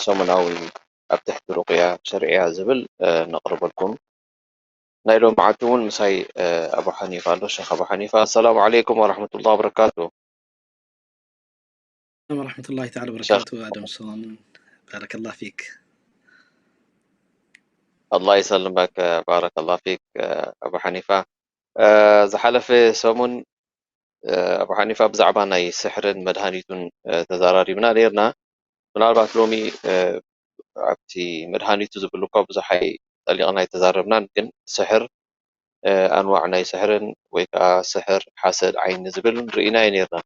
ሰሙናዊ ኣብ ትሕቲ ሩቅያ ሸርዕያ ዝብል ነቕርበልኩም። ናይ ሎምዓቲ እውን ምሳይ ኣቡ ሓኒፋ ኣሎ፣ ሸኽ ኣቡ ሓኒፋ። ኣሰላሙ ዓለይኩም ወራሕመቱላሂ ወበረካቱ። ወራሕመቱላሂ ተዓላ ወበረካቱ። ኣደም ሰላም፣ ባረከላህ ፊክ። ኣላህ ይሰልመክ፣ ባረከላህ ፊክ ኣቡ ሓኒፋ። ዝሓለፈ ሰሙን ኣቡ ሓኒፋ ብዛዕባ ናይ ስሕርን መድሃኒቱን ተዘራሪብና ነይርና። ምናልባት ሎሚ ኣብቲ መድሃኒቱ ዝብል እኳ ብዙሕ ኣይጠሊቕና ኣይተዛረብናን፣ ግን ስሕር ኣንዋዕ ናይ ስሕርን ወይ ከዓ ስሕር ሓሰድ ዓይኒ ዝብል ርኢና እዩ ነይርና።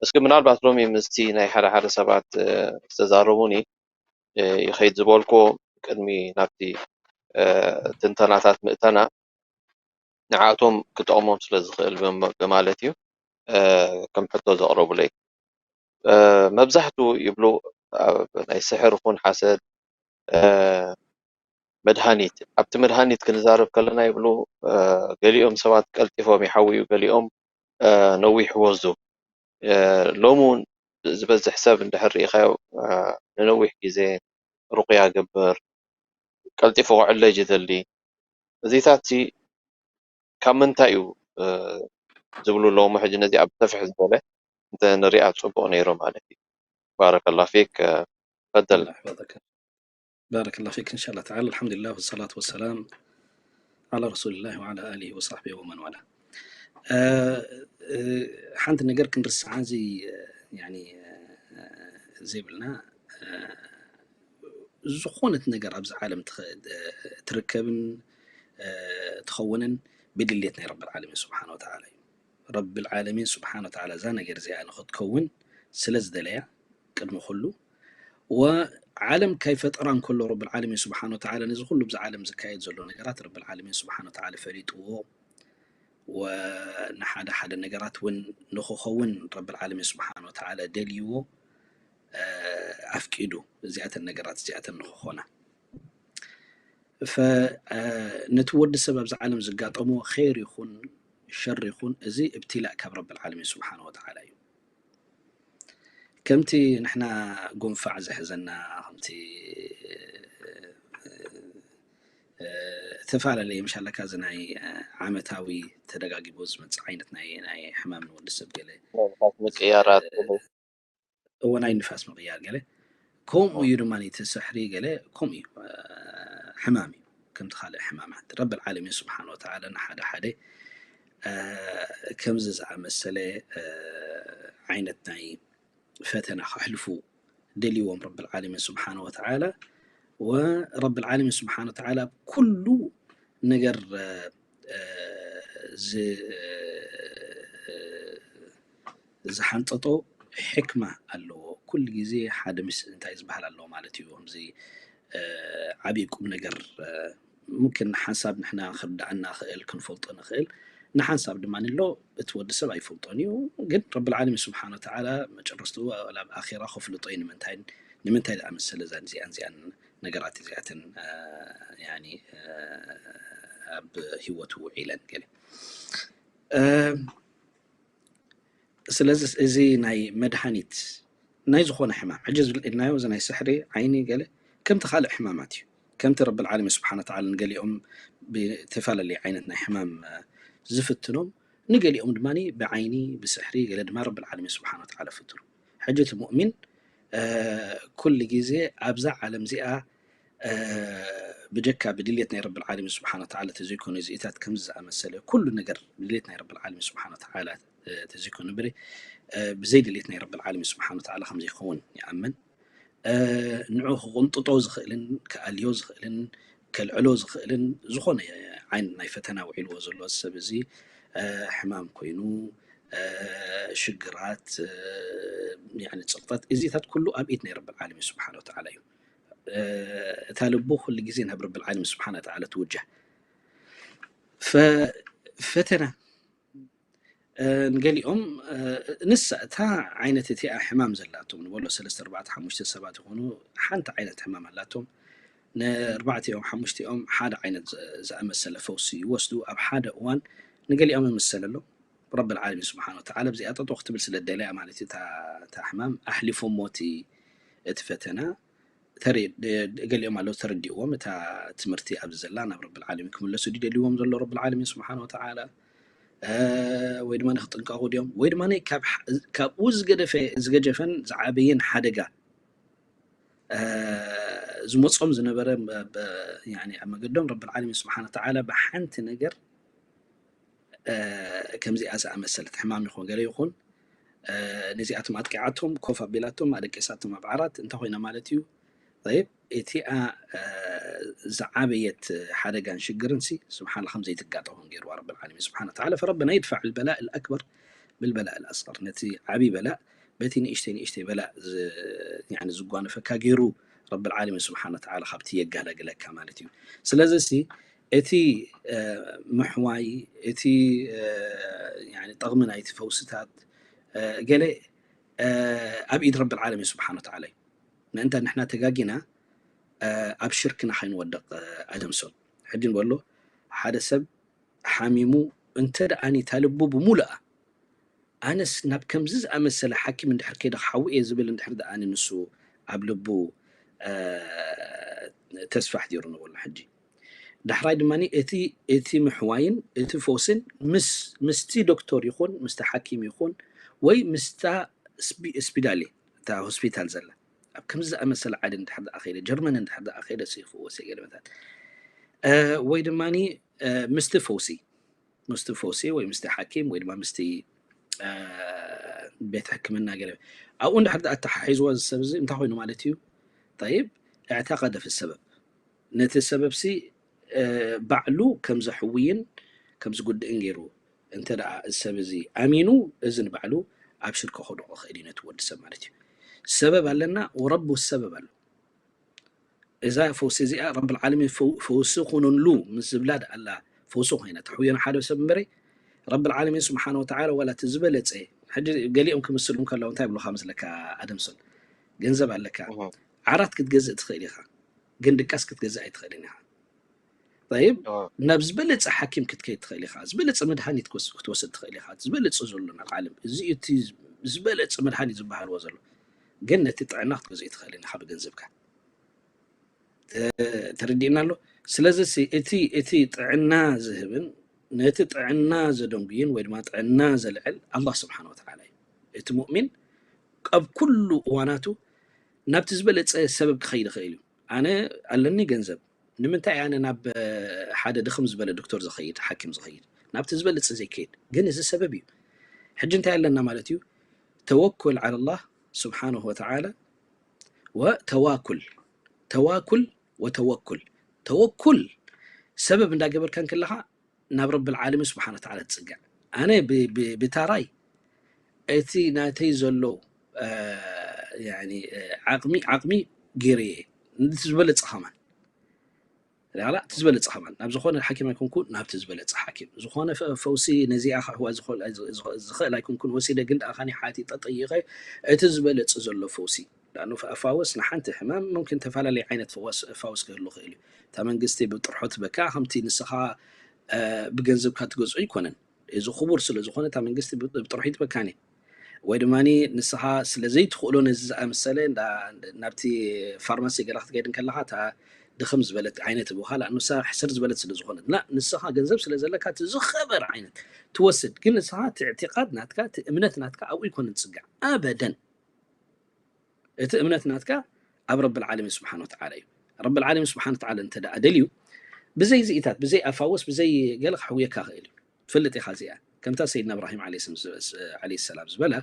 እስኪ ምናልባት ሎሚ ምስቲ ናይ ሓደ ሓደ ሰባት ዝተዛረቡኒ ይኸይድ ዝበልኩዎ ቅድሚ ናብቲ ትንተናታት ምእተና ንዓቶም ክጠቕሞም ስለ ዝኽእል ብማለት እዩ ከም ሕቶ ዘቕረቡለይ። መብዛሕቱ ይብሉ ናይ ስሕር ኹን ሓሰድ መድሃኒት ኣብቲ መድሃኒት ክንዛረብ ከለና ይብሉ ገሊኦም ሰባት ቀልጢፎም ይሓውዩ፣ ገሊኦም ነዊሕ ወዙ። ሎሚ እውን ዝበዝሕ ሰብ እንድሕር ርኢኻዮ ንነዊሕ ግዜ ሩቅያ ገብር፣ ቀልጢፉ ክዕለጅ ይደሊ። እዚታት ካብ ምንታይ እዩ ዝብሉ ኣለዉ። ሕጂ ነዚኣ ብሰፍሕ ዝበለ እንተ ንሪኣ ፅቡቕ ነይሩ ማለት እዩ። ባረከላ ፊክ ፈደል። ባረከላ ፊክ እንሻላ ተዓላ። ኣልሓምዱሊላህ ወሰላቱ ወሰላም ዓላ ረሱሊላህ ወዓላ ኣሊሂ ወሳሕቢሂ ወመን ዋላ። ሓንቲ ነገር ክንርስዓ እዚ ዘይብልና ዝኾነት ነገር ኣብዚ ዓለም ትርከብን ትኸውንን ብድልየት ናይ ረብል ዓለሚን ስብሓን ወተዓላ እዩ። ረብል ዓለሚን ስብሓን ወተዓላ እዛ ነገር እዚኣ ንኽትከውን ስለ ዝደለያ ቅድሚ ኩሉ ወዓለም ከይፈጠራ እንከሎ ረብል ዓለሚን ስብሓን ወተዓላ ነዚ ኩሉ ብዚ ዓለም ዝካየድ ዘሎ ነገራት ረብል ዓለሚን ስብሓን ወተዓላ ፈሊጥዎ ወንሓደ ሓደ ነገራት እውን ንኽኸውን ረብል ዓለሚን ስብሓን ወተዓላ ደልይዎ ኣፍቂዱ እዚኣተን ነገራት እዚኣተን ንኽኾና ነቲ ወዲ ሰብ ኣብዚ ዓለም ዝጋጠሞ ኸይር ይኹን ሸር ይኹን እዚ እብትላእ ካብ ረብል ዓለሚን ስብሓን ወተዓላ እዩ። ከምቲ ንሕና ጉንፋዕ ዝሕዘና ከምቲ እተፈላለየ ምሻለካ እዚ ናይ ዓመታዊ ተደጋጊሙ ዝመፅእ ዓይነት ናይ ናይ ሕማም ንወዲ ሰብ ገለ ምቅያራት እወ ናይ ንፋስ ምቕያር ገለ ከምኡ እዩ ድማ እቲ ስሕሪ ገለ ከምኡ እዩ ሕማም እዩ ከምቲ ካልእ ሕማማት ረብል ዓለሚን ስብሓን ወተዓላ ንሓደ ሓደ ከምዚ ዝኣመሰለ ዓይነት ናይ ፈተና ከሕልፉ ደልዎም ረብል ዓለሚን ስብሓን ወተዓላ ወረብል ዓለሚን ስብሓን ወተዓላ ኩሉ ነገር ዝሓንጠጦ ሕክማ ኣለዎ። ኩሉ ግዜ ሓደ ምስ እንታይ ዝበሃል ኣለዎ ማለት እዩ። ከምዚ ዓብዪ ቁም ነገር ሙምኪን ሓንሳብ ንሕና ክርድኣና ክእል ክንፈልጦ ንኽእል ንሓንሳብ ድማ ኣሎ እቲ ወዲ ሰብ ኣይፈልጦን እዩ። ግን ረብል ዓለሚን ስብሓን ወተዓላ መጨረስትኡ ኣብ ኣኼራ ከፍልጦ እዩ። ንምንታይ ንምንታይ ዝኣመሰለ እዛን እዚኣን እዚኣን ነገራት እዚኣተን ኣብ ህይወቱ ውዒለን ገለ ስለዚ እዚ ናይ መድሃኒት ናይ ዝኾነ ሕማም ሕጂ ዝብል ኢልናዮ እዚ ናይ ስሕሪ ዓይኒ ገለ ከምቲ ካልእ ሕማማት እዩ። ከምቲ ረብል ዓለሚን ስብሓን ወተዓላ ንገሊኦም ብተፈላለየ ዓይነት ናይ ሕማም ዝፍትኖም ንገሊኦም ድማ ብዓይኒ ብስሕሪ ገለ ድማ ረብል ዓለሚን ስብሓን ወተዓላ ፍትኑ። ሕጂ እቲ ሙእሚን ኩሉ ግዜ ኣብዛ ዓለም እዚኣ ብጀካ ብድልየት ናይ ረብል ዓለሚን ስብሓን ወተዓላ ተዘይኮነ እዚኢታት ከምዚ ዝኣመሰለ ኩሉ ነገር ብድልየት ናይ ረብል ዓለሚን ስብሓን ወተዓላ ተዘይኮነ ብረ ብዘይ ድልየት ናይ ረብል ዓለሚን ስብሓን ወተዓላ ከምዘይኸውን ይኣምን። ንዑ ክቕንጥጦ ዝኽእልን ክኣልዮ ዝኽእልን ከልዕሎ ዝኽእልን ዝኾነ ዓይነት ናይ ፈተና ውዒልዎ ዘሎ ሰብ እዚ ሕማም ኮይኑ ሽግራት፣ ፀቕጠት፣ እዚታት ኩሉ ኣብ ኢድ ናይ ረብል ዓለሚን ስብሓን ወተዓላ እዩ። እታ ልቡ ኩሉ ግዜ ናብ ረብል ዓለሚን ስብሓን ወተዓላ ትውጀህ። ፈተና ንገሊኦም ንሳ እታ ዓይነት እቲኣ ሕማም ዘላቶም ንበሎ ሰለስተ ኣርባዕተ ሓሙሽተ ሰባት ይኾኑ ሓንቲ ዓይነት ሕማም ኣላቶም። ንኣርባዕቲኦም ሓሙሽቲኦም ሓደ ዓይነት ዝኣመሰለ ፈውሲ ይወስዱ ኣብ ሓደ እዋን። ንገሊኦም ይምሰለሎም ረብል ዓለሚን ስብሓን ወተዓላ ብዚኣ ጠጠው ክትብል ስለ ደለያ ማለት እዩ። እታ ሕማም ኣሕሊፎሞ እቲ ፈተና ገሊኦም ኣለዉ ተረዲእዎም እታ ትምህርቲ ኣብዚ ዘላ ናብ ረብል ዓለሚን ክምለሱ ድደልዎም ዘሎ ረብል ዓለሚን ስብሓን ወተዓላ ወይ ድማ ንክጥንቀቑ ድዮም ወይ ድማ ካብኡ ዝገደፈ ዝገጀፈን ዝዓበየን ሓደጋ ዝመፆም ዝነበረ ኣብ መገዶም ረብል ዓለሚን ስብሓን ወተዓላ ብሓንቲ ነገር ከምዚኣ ዝኣመሰለት ሕማም ይኹን ገለ ይኹን ነዚኣቶም ኣጥቂዓቶም ኮፍ ኣቢላቶም ኣደቂሳቶም ኣብ ዓራት እንታይ ኮይና ማለት እዩ። ይብ እቲኣ ዝዓበየት ሓደጋን ሽግርን ሲ ስብሓን ከም ዘይትጋጠሞም ገይርዋ ረብል ዓለሚን ስብሓን ወተዓላ። ፈረበና ይድፋዕ ልበላእ ልኣክበር ብልበላእ ልኣስቀር ነቲ ዓብይ በላእ በቲ ንእሽተይ ንእሽተይ በላእ ዝጓነፈካ ገይሩ ረብል ዓለሚን ስብሓን ወተዓላ ካብቲ የጋላግለካ ማለት እዩ። ስለዚ ሲ እቲ ምሕዋይ እቲ ጠቕሚ ናይቲ ፈውስታት ገለ ኣብ ኢድ ረብል ዓለሚን ስብሓን ወተዓላ እዩ። ምእንታ ንሕና ተጋጊና ኣብ ሽርክና ከይንወድቕ ኣደምሶን ሕጂ ንበሎ ሓደ ሰብ ሓሚሙ እንተ ደኣ ኒታ ልቡ ብሙሉኣ ኣነስ ናብ ከምዚ ዝኣመሰለ ሓኪም እንድሕር ከይደ ክሓዊ እየ ዝብል እንድሕር ደኣ ንሱ ኣብ ልቡ ተስፋ ኣሕዲሩ ንበሎ ሕጂ ዳሕራይ ድማ እቲ እቲ ምሕዋይን እቲ ፈውስን ምስ ምስቲ ዶክተር ይኹን ምስቲ ሓኪም ይኹን ወይ ምስታ ስፒዳል እታ ሆስፒታል ዘላ ኣብ ከምዚ ዝኣመሰለ ዓዲ እንድሕር ደኣ ከይደ ጀርመን እንድሕር ደኣ ከይደ ሲኽዎ ገለመታት ወይ ድማ ምስቲ ፈውሲ ምስቲ ፈውሲ ወይ ምስቲ ሓኪም ወይ ድማ ምስቲ ቤት ሕክምና ገለ ኣብኡ እንድሕር ደኣ ኣተሓሒዝዎ እዚ ሰብ እዚ እንታይ ኮይኑ ማለት እዩ። ጠይብ እዕተቀደ ፊ ሰበብ ነቲ ሰበብሲ ባዕሉ ከም ዘሕውይን ከም ዝጉድእን ገይሩ እንተ ደኣ እዚ ሰብ እዚ ኣሚኑ እዚ ንባዕሉ ኣብ ሽርክ ከውድቆ ክእል እዩ ነቲ ወዲ ሰብ ማለት እዩ። ሰበብ ኣለና ወረቡ ሰበብ ኣሎ። እዛ ፈውሲ እዚኣ ረብል ዓለሚን ፈውሲ ኩኑንሉ ምስ ዝብላ ደኣላ ፈውሲ ኮይና ተሕውዮ ንሓደ ሰብ እምበረ ረብል ዓለሚን ስብሓን ወተዓላ ዋላ እቲ ዝበለፀ ሕጂ ገሊኦም ክምስሉ ከለዉ እንታይ ይብሉካ መስለካ ኣደምሶን ገንዘብ ኣለካ ዓራት ክትገዝእ ትኽእል ኢኻ ግን ድቃስ ክትገዝእ ኣይትኽእልን ኢኻ። ይብ ናብ ዝበለፀ ሓኪም ክትከይድ ትኽእል ኢኻ ዝበለፀ መድሃኒት ክትወስድ ትኽእል ኢኻ ዝበለፀ ዘሎ ናብ ዓለም እዚ እቲ ዝበለፀ መድሃኒት ዝበሃልዎ ዘሎ ግን ነቲ ጥዕና ክትገዝእ ትኽእል ኢኻ ብገንዘብካ ተረዲእና ኣሎ። ስለዚ እቲ እቲ ጥዕና ዝህብን ነቲ ጥዕና ዘደንጉይን ወይ ድማ ጥዕና ዘልዕል ኣላህ ስብሓን ወተዓላ እዩ። እቲ ሙእሚን ኣብ ኩሉ እዋናቱ ናብቲ ዝበለፀ ሰበብ ክኸይድ ይኽእል እዩ። ኣነ ኣለኒ ገንዘብ ንምንታይ ኣነ ናብ ሓደ ድኽም ዝበለ ዶክተር ዝኸይድ ሓኪም ዝኸይድ ናብቲ ዝበለፀ ዘይከይድ ግን እዚ ሰበብ እዩ። ሕጂ እንታይ ኣለና ማለት እዩ። ተወኩል ዓላ ላህ ስብሓንሁ ወተዓላ ወተዋኩል ተዋኩል ወተወኩል ተወኩል ሰበብ እንዳገበርካ እንክለኻ ናብ ረብል ዓለሚን ስብሓን ወተዓላ ትፅጋዕ። ኣነ ብታራይ እቲ ናተይ ዘሎ ዓቕሚ ዓቕሚ ገይረ እየ ዝበለፀ ከማን ላ እቲ ዝበለፀ ከማን ናብ ዝኾነ ሓኪም ኣይኮንኩ ናብቲ ዝበለፀ ሓኪም ዝኾነ ፈውሲ ነዚኣ ክሕዋ ዝኽእል ኣይኮንኩን ወሲደ ግን ደኣ ካኒ ሓቲጠ ጠይቐ እቲ ዝበለፀ ዘሎ ፈውሲ ዳኑ ፈፋውስ ንሓንቲ ሕማም ሙምኪን ተፈላለየ ዓይነት ፈዋስ ክህሉ ክእል እዩ። እታ መንግስቲ ብጥርሖ ትበካ ከምቲ ንስኻ ብገንዘብካ ትገዝኦ ኣይኮነን። እዚ ክቡር ስለ ዝኾነ እታ መንግስቲ ብጥርሑ ይትበካኒ ወይ ድማ ንስኻ ስለ ዘይትኽእሎ ነዚ ዝኣመሰለ ናብቲ ፋርማሲ ገላ ክትከይድ ከለኻ እታ ድኽም ዝበለት ዓይነት ብኻ ንሳ ሕስር ዝበለት ስለ ዝኾነት ላ ንስኻ ገንዘብ ስለ ዘለካ እቲ ዝኸበር ዓይነት ትወስድ ግን ንስኻ እቲ እዕቲቃድ ናትካ እቲ እምነት ናትካ ኣብኡ ይኮነ ዝፅጋዕ ኣበደን እቲ እምነት ናትካ ኣብ ረብል ዓለሚን ስብሓን ወተዓላ እዩ። ረብል ዓለሚን ስብሓን ወተዓላ እንተ ደኣ ደልዩ፣ ብዘይ ዝኢታት፣ ብዘይ ኣፋወስ፣ ብዘይ ገለ ክሕውየካ ክእል እዩ። ትፈልጥ ኢኻ እዚኣ። ከምታ ሰይድና እብራሂም ዓለይሂ ሰም-፣ ዓለይሂ ሰላም ዝበላ፣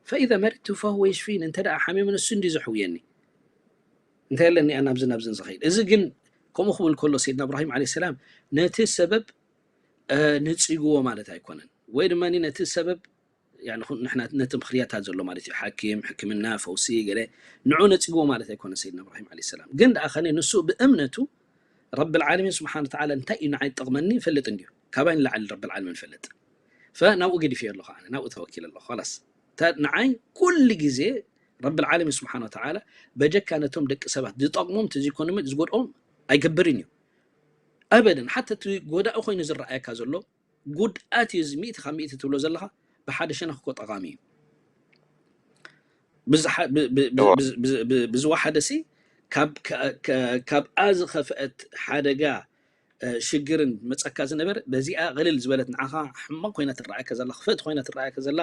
"ፈኢዘ መሪድቱ ፈሁወ የሽፊን፣ እንተ ደኣ ሓሚሙ ንሱ እንዲ ዘሕውየኒ። እንታይ ኣለኒ ኣነ ናብዚ ናብዝን ዝኸይድ?" እዚ ግን ከምኡ ክብል ከሎ ሰይድና እብራሂም ዓለይሂ ሰላም ነቲ ሰበብ፣ እ፣ ነጺግዎ ማለት ኣይኮነን። ወይ ድማ ነቲ ሰበብ፣ ያኒ፣ ኹ-፣ ንሕና ነቲ ምኽንያታት ዘሎ ማለት እዩ። ሓኪም፣ ሕክምና፣ ፈውሲ፣ ገለ ንዑ ነጺግዎ ማለት ኣይኮነን ሰይድና እብራሂም ዓለይሂ ሰላም። ግን ደኣ ኸነ ንሱ ብእምነቱ ረብል ዓለሚን ስብሓን ወተዓላ እንታይ እዩ ንዓይ ዝጠቕመኒ ይፈልጥ እንድዩ። ካባይ ንላዕሊ ረብል ዓለሚን ይፈልጥ። ፈናብኡ ገዲፈዮ ኣለኹ ኣነ፣ ናብኡ ተወኪለ ኣለኹ። ኸላስ። እታ ንዓይ ኩሉ ግዜ ረብል ዓለሚን ስብሓን ወተዓላ በጀካ ነቶም ደቂ ሰባት ዝጠቕሞም ተዘይኮነ ዝጎድኦም ኣይገብርን እዩ። ኣበደን። ሓታ እቲ ጎዳኢ ኮይኑ ዝረኣየካ ዘሎ ጉድኣት እዩ። እዚ ሚእቲ ካብ ሚእቲ ትብሎ ዘለኻ ብሓደ ሸነኽ እኮ ጠቓሚ እዩ። ብዝሓ-፣ ብ-፣ ብ-፣ ብ-፣ እዋ። ብዝ-፣ ብዝ-፣ ብዝ-፣ ብዝወሓደሲ ካብ፣ ከ-፣ ከ-፣ ካብኣ ዝኸፍአት ሓደጋ፣ እ፣ ሽግርን መጸካ ዝነበረ በዚኣ ቅልል ዝበለት ንዓኻ ሕማቕ ኮይና ትረኣየካ ዘላ፣ ክፍእቲ ኮይና ትረኣየካ ዘላ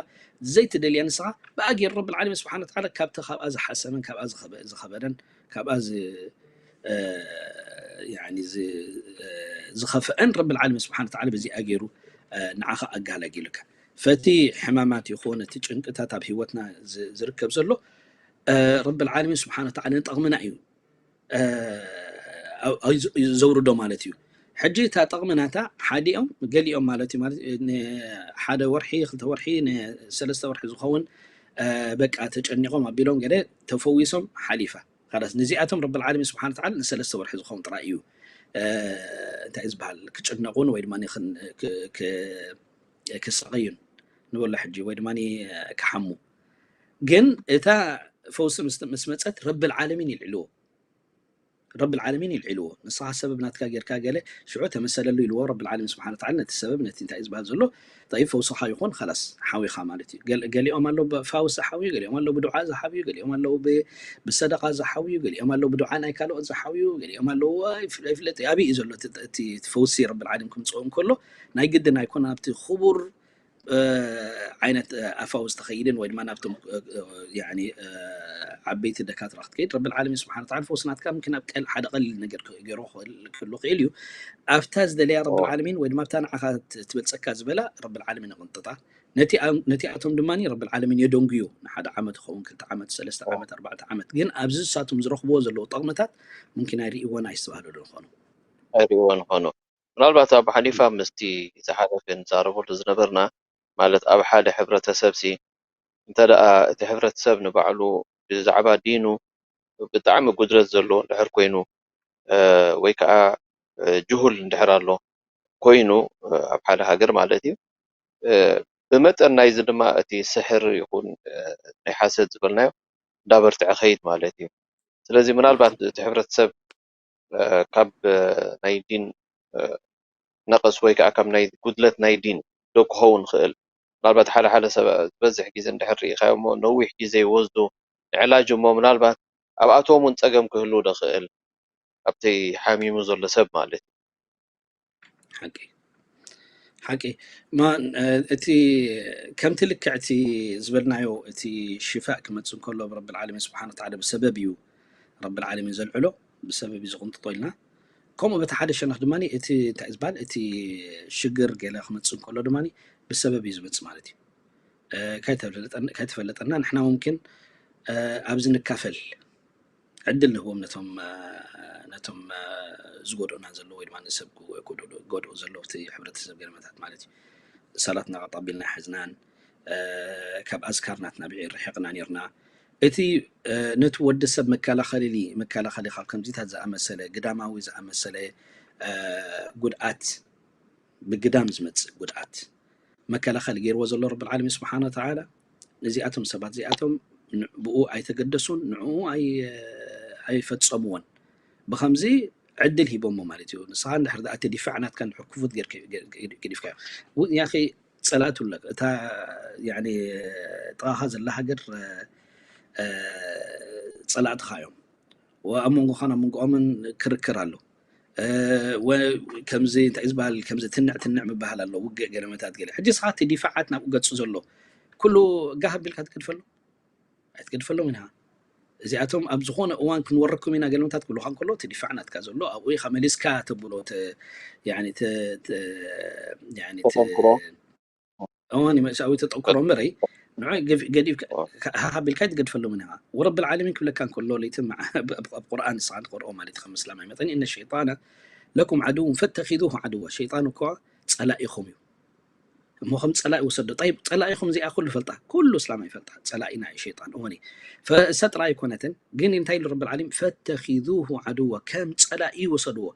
ዘይትደልያ ንስኻ ብኣ ገይሩ ረብል ዓለሚን ስብሓን ወተዓላ ካብቲ ካብኣ ዝሓሰመን ካብኣ ዝኸበ-፣ ዝኸበደን ካብኣ ዝ-፣ እ፣ ያኒ ዝ-፣ እ፣ ዝኸፍአን ረብል ዓለሚን ስብሓን ወተዓላ በዚኣ ገይሩ፣ እ፣ ንዓኻ ኣጋላጊሉካ። ፈቲ ሕማማት ይኹን እቲ ጭንቅታት ኣብ ህይወትና ዝ-፣ ዝርከብ ዘሎ፣ እ፣ ረብል ዓለሚን ስብሓን ወተዓላ ንጠቕምና እዩ፣ እ፣ ኣብ-፣ ኣብ-፣ ዘውርዶ ማለት እዩ። ሕጂ እታ ጠቕሚ ናታ ሓዲኦም ገሊኦም ማለት እዩ፣ ማለት ን-፣ ሓደ ወርሒ፣ ክልተ ወርሒ፣ ንሰለስተ ወርሒ ዝኸውን፣ እ፣ በቃ ተጨኒቖም ኣቢሎም ገለ ተፈዊሶም ሓሊፋ። ካላስ ነዚኣቶም ረብል ዓለሚን ስብሓን ወተዓላ ንሰለስተ ወርሒ ዝኸውን ጥራይ እዩ፣ እ፣ እንታይ እዩ ዝበሃል፣ ክጭነቑን ወይ ድማ ክን-፣ ክ-፣ ክ-፣ ክሳቐዩን ንበሎ ሕጂ፣ ወይ ድማ ክሓሙ። ግን እታ ፈውሲ ምስ፣ ምስ መጸት ረብል ዓለሚን ይልዕልዎ። ረብል ዓለሚን ይልዕልዎ። ንስኻ ሰበብ ናትካ ጌርካ ገለ ሽዑ ተመሰለሉ ኢልዎ ረብል ዓለሚን ስብሓን ወተዓላ ነቲ ሰበብ ነቲ እንታይ እዩ ዝበሃል ዘሎ ጠይብ ፈውስኻ ይኹን ኸላስ ሓዊኻ ማለት እዩ። ገል-፣ ገሊኦም ኣለዉ ብፋውሲ ዝሓውዩ፣ ገሊኦም ኣለዉ ብዱዓ ዝሓውዩ፣ ገሊኦም ኣለዉ ብ-፣ ብሰደቓ ዝሓውዩ፣ ገሊኦም ኣለዉ ብዱዓ ናይ ካልኦት ዝሓውዩ፣ ገሊኦም ኣለዉ ኣይፍ-፣ ኣይፍለጥ እዩ። ኣበይ እዩ ዘሎ እቲ፣ እቲ፣ እቲ ፈውሲ ረብል ዓለሚን ክምጽኦ እንከሎ ናይ ግድን ኣይኮነን ኣብቲ ክቡር እ፣ ዓይነት፣ እ፣ ኣፋውስ ተኸይድን ወይ ድማ ናብቶም፣ እ፣ እ፣ ያኒ፣ እ፣ ዓበይቲ ደካትራ ክትከይድ ረብል ዓለሚን ስብሓን ወተዓላ ፈውሲ ናትካ ምምኪን ኣብ ቀል-፣ ሓደ ቀሊል ነገር ክ-፣ ገይሩ ክእል-፣ ክህሉ ክእል እዩ። ኣብታ ዝደለያ ረብል እዎ። ዓለሚን ወይ ድማ ኣብታ ንዓኻ ት-፣ ትበልጸካ ዝበላ ረብል ዓለሚን ይቕንጥጣ። ነቲ ኣ-፣ ነቲኣቶም ድማ ረብል ዓለሚን የደንጉዩ። ንሓደ ዓመት ይኸውን፣ ክልተ ዓመት፣ ሰለስተ እዎ። ዓመት፣ ኣርባዕተ ዓመት። ግን ኣብዚ ንሳቶም ዝረኽብዎ ዘለዉ ጠቕምታት ምምኪን ኣይርእይዎን ኣይስተባህልሉን ይኾኑ። ኣይርእይዎን ይኾኑ። ምናልባት ኣብ ሓሊፋ ምስቲ ዝሓለፈ ንዛረበሉ ዝነበርና፣ ማለት ኣብ ሓደ ሕብረተሰብሲ እንተ ደኣ እቲ ሕብረተሰብ ንባዕሉ ብዛዕባ ዲኑ ብጣዕሚ ጉድለት ዘለዎ እንድሕር ኮይኑ፣ እ፣ ወይ ከዓ፣ እ፣ ጅሁል እንድሕር ኣሎ ኮይኑ፣ እ፣ ኣብ ሓደ ሃገር ማለት እዩ፣ እ፣ ብመጠን ናይዚ ድማ እቲ ስሕር ይኹን፣ እ፣ ናይ ሓሰድ ዝበልናዮ እንዳበርትዐ ኸይድ ማለት እዩ። ስለዚ ምናልባት እቲ ሕብረተሰብ፣ እ፣ ካብ፣ እ፣ ናይ ዲን፣ እ፣ ነቐስ ወይ ከዓ ካብ ናይ ጉድለት ናይ ዲን ዶ ክኸውን ይኽእል? ምናልባት ሓደ ሓደ ሰብ ዝበዝሕ ግዜ እንድሕር ርኢኻዮ እሞ ነዊሕ ግዜ ይወስዱ ንዕላጅ እሞ ምናልባት ኣብኣቶም እውን ጸገም ክህሉ ዶ ይኽእል? ኣብቲ ሓሚሙ ዘሎ ሰብ ማለት እዩ። ሓቂ፣ ሓቂ። ማ-፣ እ፣ እቲ ከምቲ ልክዕ እቲ ዝበልናዮ እቲ ሽፋእ ክመጽእ እንከሎ ብረብል ዓለሚን ስብሓን ወተዓላ ብሰበብ እዩ ረብል ዓለሚን ዘልዕሎ፣ ብሰበብ እዩ ዝቕንጥጦ ኢልና። ከምኡ በቲ ሓደ ሸነኽ ድማ እቲ እንታይ እዩ ዝበሃል፣ እቲ ሽግር ገለ ክመጽእ እንከሎ ድማ ብሰበብ እዩ ዝመጽእ ማለት እዩ። እ፣ ከይተፈለጠን-፣ ከይተፈለጠና ንሕና ሙምኪን፣ እ፣ ኣብዚ ንካፈል ዕድል ንህቦም ነቶም፣ እ፣ ነቶም፣ እ፣ ዝጎድኡና ዘለዉ ወይ ድማ ንሰብ ክጎ-፣ ክጎድኡ፣ ክጎድኡ ዘለዉ እቲ ሕብረተሰብ ገለመታት ማለት እዩ። ሰላትና ቀጥ ኣቢልና ኣይሓዝናን፣ እ፣ ካብ ኣዝካር ናትና ብዒር ርሒቕና ኔርና። እቲ፣ እ፣ ነቲ ወዲ ሰብ መከላኸሊ፣ መከላኸሊ ካብ ከምዚታት ዝኣመሰለ፣ ግዳማዊ ዝኣመሰለ፣ እ፣ ጉድኣት፣ ብግዳም ዝመጽእ ጉድኣት መከላኸሊ ገይርዎ ዘሎ ረብል ዓለሚን ስብሓነ ወተዓላ፣ ነዚኣቶም ሰባት እዚኣቶም ን-፣ ብኡ ኣይተገደሱን፣ ንዕኡ ኣይ-፣ ኣይፈጸምዎን። ብኸምዚ ዕድል ሂቦሞ ማለት እዩ። ንስኻ እንድሕር ደኣ እቲ ዲፋዕ ናትካ እንድሕር ክፉት ጌርካ፣ ገ-፣ ገ-፣ ገዲፍካዮ። ው-፣ ያኺ ጸላእቱ ኣለካ። እታ፣ ያኒ፣ ጥቓኻ ዘላ ሃገር፣ እ፣ ጸላእትኻ እዮም። ወኣብ መንጎኻን ኣብ መንጎኦምን ክርክር ኣሎ። እ፣ ወ-፣ ከምዚ እንታይ እዩ ዝበሃል፣ ከምዚ ትንዕ ትንዕ ምበሃል ኣሎ፣ ውግእ ገለመታት ገለ። ሕጂ ንስኻ እቲ ዲፋዓት ናብኡ ገጹ ዘሎ ኩሉ ጋህ ኣቢልካ ትገድፈሉ? ኣይትገድፈሎም ኢኻ። እዚኣቶም ኣብ ዝኾነ እዋን ክንወረኩም ኢና ገለመታት ክብሉካ እንከሎ እቲ ዲፋዕ ናትካ ዘሎ ኣብኡ ኢኻ መሊስካ ተብሎ ተ- ያኒ ተ- ተ- ያኒ ተ- ተፈክሮ እዋን መእሳዊ ተጠክሮ እምበረይ ንዑ ገዲፍካ ሃሃ ቢልካ ኣይትገድፈሎምን ኢኻ። ወረብ ልዓለሚን ክብለካ እንከሎ ለይቲ ኣብ ቁርኣን ንስኻ ትቀርኦ ማለት ከም እስላማይ መጠን እነ ሸይጣና ለኩም ዓድውን ፈተኪዙሁ ዓድዋ ሸይጣን እኮ ፀላኢኹም እዩ። እሞ ከም ፀላኢ ውሰዶ። ጠይብ ፀላኢኹም እዚኣ ኩሉ ፈልጣ፣ ኩሉ እስላማይ ፈልጣ ፀላኢና እዩ ሸይጣን። እወኒ ፈእሰ ጥራይ ኣይኮነትን ግን እንታይ ኢሉ ረብል ዓለሚን ፈተኪዙሁ ዓድዋ ከም ፀላኢ ውሰድዎ።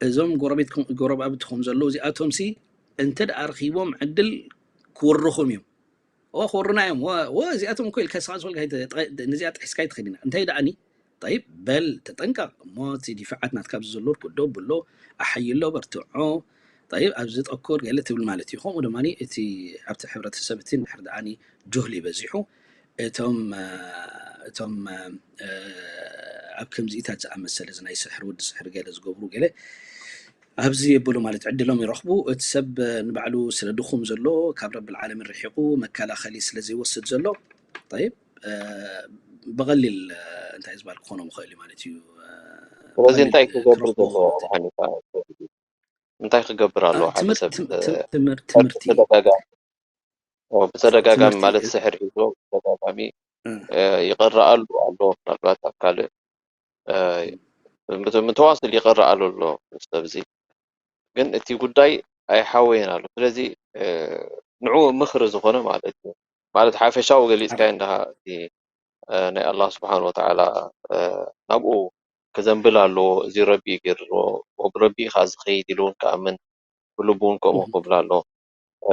እዞም ጎረቤትኩም ጎረባብትኹም ዘለዉ እዚኣቶም ሲ እንተ ደኣ ረኺቦም ዕድል ክወርኹም እዮም። ኦ ክወሩና እዮም። ወ- ወ- እዚኣቶም እኮ ኢልካ ስኻ ዝፈልካ ኣይተ- ጠ- ነዚኣ ጥሒስካ ኣይትኸድና እንታይ ደኣኒ ጠይብ በል ተጠንቀቕ እሞ እቲ ዲፋዓት ናትካ ኣብዚ ዘሎ ርኩዶ ብሎ ኣሓይሎ በርትዖ ጠይብ ኣብዚ ጠኩር ገለ ትብል ማለት እዩ። ከምኡ ድማ እቲ ኣብቲ ሕብረተሰብ እቲ እንድሕር ደኣኒ ጆህሊ በዚሑ እቶም እ፣ እቶም እ፣ ኣብ ከምዚኢታት ዝኣመሰለ እዚ ናይ ስሕር ወዲ ስሕር ገለ ዝገብሩ ገለ ኣብዚ የብሉ ማለት ዕድሎም ይረኽቡ። እቲ ሰብ ንባዕሉ ስለ ድኹም ዘሎ ካብ ረብል ዓለሚን ርሒቑ መከላኸሊ ስለ ዘይወስድ ዘሎ ጠይብ እ፣ ብቐሊል እ፣ እንታይ ዝበሃል ክኾኖም ይኽእል እዩ ማለት እዩ። እ፣ ስለዚ ብቐሊል እንታይ እ፣ ክገብር ክረኽቡ ዘለዎ ይኽእሉ እቲ ሓኒፋ እንታይ ክገብር እ፣ ኣለዎ ሓደ ትምህር- ሰብ ትም- እ፣ ትም- ትምህር- ትምህርቲ ብተደጋጋሚ ኦ፣ ብተደጋጋሚ ትምህርቲ ማለት እ፣ ስሕር ሒዞ ብተደጋጋሚ እ፣ እ፣ ይቐረኣሉ ኣሎ ምናልባት ኣብ ካልእ እ፣ ምት- ምተዋስል ይቐረኣሉ ኣሎ እዚ ሰብ እዚ ግን እቲ ጉዳይ ኣይሓወየን ኣሎ ስለዚ እ፣ ንዑ ምኽሪ ዝኾነ ማለት እዩ ማለት ሓፈሻዊ ገሊፅካዮ እንዳ እቲ እ፣ ናይ ኣላህ ስብሓን ወተዓላ እ፣ ናብኡ ክዘንብል ኣለዎ እዚ ረቢ ገይርዎ ብረቢ ኢኻ ዝኸይድ ኢሉ እውን ክኣምን ብልቡ እውን ከምኡ ክብል ኣለዎ እ፣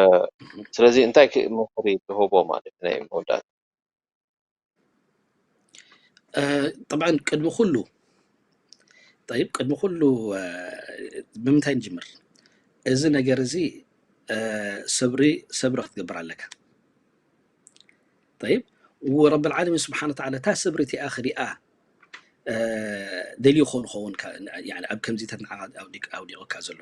ስለዚ እንታይ ክ- ምኽሪ ትህቦ ማለት ናይ መወዳእታ እ፣ ጠብዓን ቅድሚ ኩሉ ጠይብ ቅድሚ ኩሉ እ፣ ብምንታይ ንጅምር እዚ ነገር እዚ እ፣ ሰብሪ ሰብሪ ክትገብር ኣለካ ጠይብ ወረብ ልዓለሚን ስብሓን ወተዓላ እታ ሰብሪ እቲኣ ክሪኣ እ፣ ደልዩ ክኸውን ክኸውን ካ- ያኒ ኣብ ከምዚታት ንዓኻ ኣውዲቅ- ኣውዲቑካ ዘሎ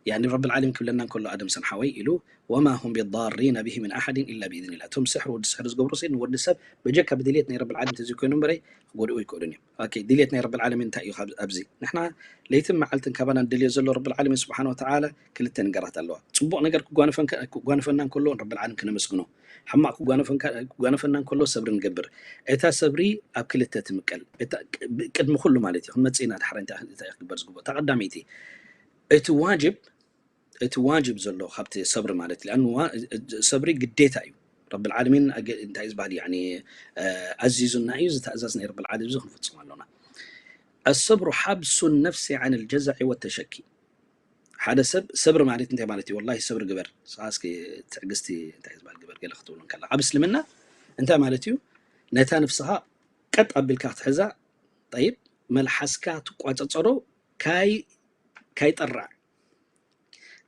ያኒ ረብ ልዓለሚን ክብለና እንከሎ ኣደም ሰን ሓወይ ኢሉ ወማ ሁም ቢዳሪነ ብሂ ምን ኣሓድን ኢላ ብኢዝኒላ እቶም ስሕር ወዲ ስሕር ዝገብሩ ሲ ንወዲ ሰብ በጀካ ብድልየት ናይ ረብ ልዓለሚን ተዘይኮይኑ እምበረይ ክጎድኡ ይክእሉን እዮም ኦኬ ድልየት ናይ ረብ ልዓለሚን እንታይ እዩ ካብ- ኣብዚ ንሕና ለይትን መዓልትን ካባና ንደልዮ ዘሎ ረብ ልዓለሚን ስብሓን ወተዓላ ክልተ ነገራት ኣለዋ ፅቡቅ ነገር ክጓነፈን- ክጓነፈና እንከሎ ረብ ልዓለሚን ክነመስግኖ ሕማቅ ክጓነፈንካ- ክጓነፈና እንከሎ ሰብሪ ንገብር እታ ሰብሪ ኣብ ክልተ ትምቀል እታ- ቅድሚ ኩሉ ማለት እዩ ክንመፅእ ኢና ድሓረ እንታይ እንታይ ክግበር ዝግብኦ እታ ቀዳመይቲ እቲ ዋጅብ እቲ ዋጅብ ዘሎ ካብቲ ሰብሪ ማለት እዩ። ለኣኑ ዋ- ሰብሪ ግዴታ እዩ። ረብል ዓለሚን ኣገ- እንታይ ዝበሃል ያኒ እ፣ ኣዚዙና እዩ ዝተኣዛዝ ናይ ረብል ዓለሚን እዚ ክንፍፅም ኣለና። الصبر حبس النفس عن الجزع والتشكي ሓደ ሰብ ሰብሪ ማለት እንታይ ማለት እዩ? ወላሂ ሰብሪ ግበር ስኻ እስኪ ትዕግስቲ እንታይ ዝበሃል ግበር ገለ ክትብሉ ከላ ኣብ እስልምና እንታይ ማለት እዩ? ነታ ነፍስኻ ቀጥ ኣቢልካ ክትሕዛ ጠይብ መልሓስካ ትቋፀፀሮ ካይ ካይጠራዕ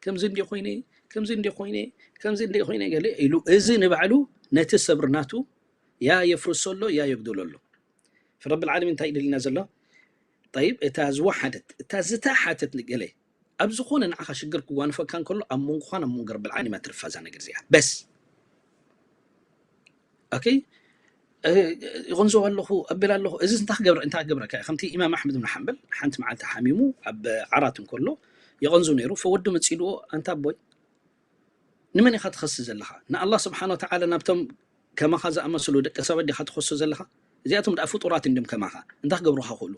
ከምዚ እንዲ ኮይነ ከምዚ እንዲ ኮይነ ከምዚ እንዲ ኮይነ ገለ ኢሉ እዚ ንባዕሉ ነቲ ሰብሪ ናቱ ያ የፍርሶ ኣሎ ያ የጉድሎ ኣሎ ረብ ልዓለሚን እንታይ ይደልና ዘሎ ጠይብ እታ ዝወሓደት እታ ዝተሓተት ገለ ኣብ ዝኾነ ንዓኻ ሽግር ክጓንፈካ እንከሎ ኣብ መንጎኻን ኣብ መንጎ ረብ ልዓለሚን ትርፋ እዛ ነገር እዚኣ በስ ኦኬ ይቕንዞ ኣለኹ ኣብል ኣለኹ እዚ እንታይ ክገብረ እንታይ ክገብረካ ከምቲ ኢማም ኣሕመድ ብን ሓንበል ሓንቲ መዓልቲ ሓሚሙ ኣብ ዓራት እንከሎ ይቐንዙ ነይሩ ፈወዱ መፂልዎ ኣንታ ኣቦይ ንመን ኢኻ ትኸሲ ዘለኻ ንኣላህ ስብሓን ወተዓላ ናብቶም ከማኻ ዝኣመስሉ ደቂ ሰባት ዲኻ ትኸሶ ዘለኻ እዚኣቶም ደኣ ፍጡራት እንድም ከማኻ እንታይ ክገብሩኻ ክእሉ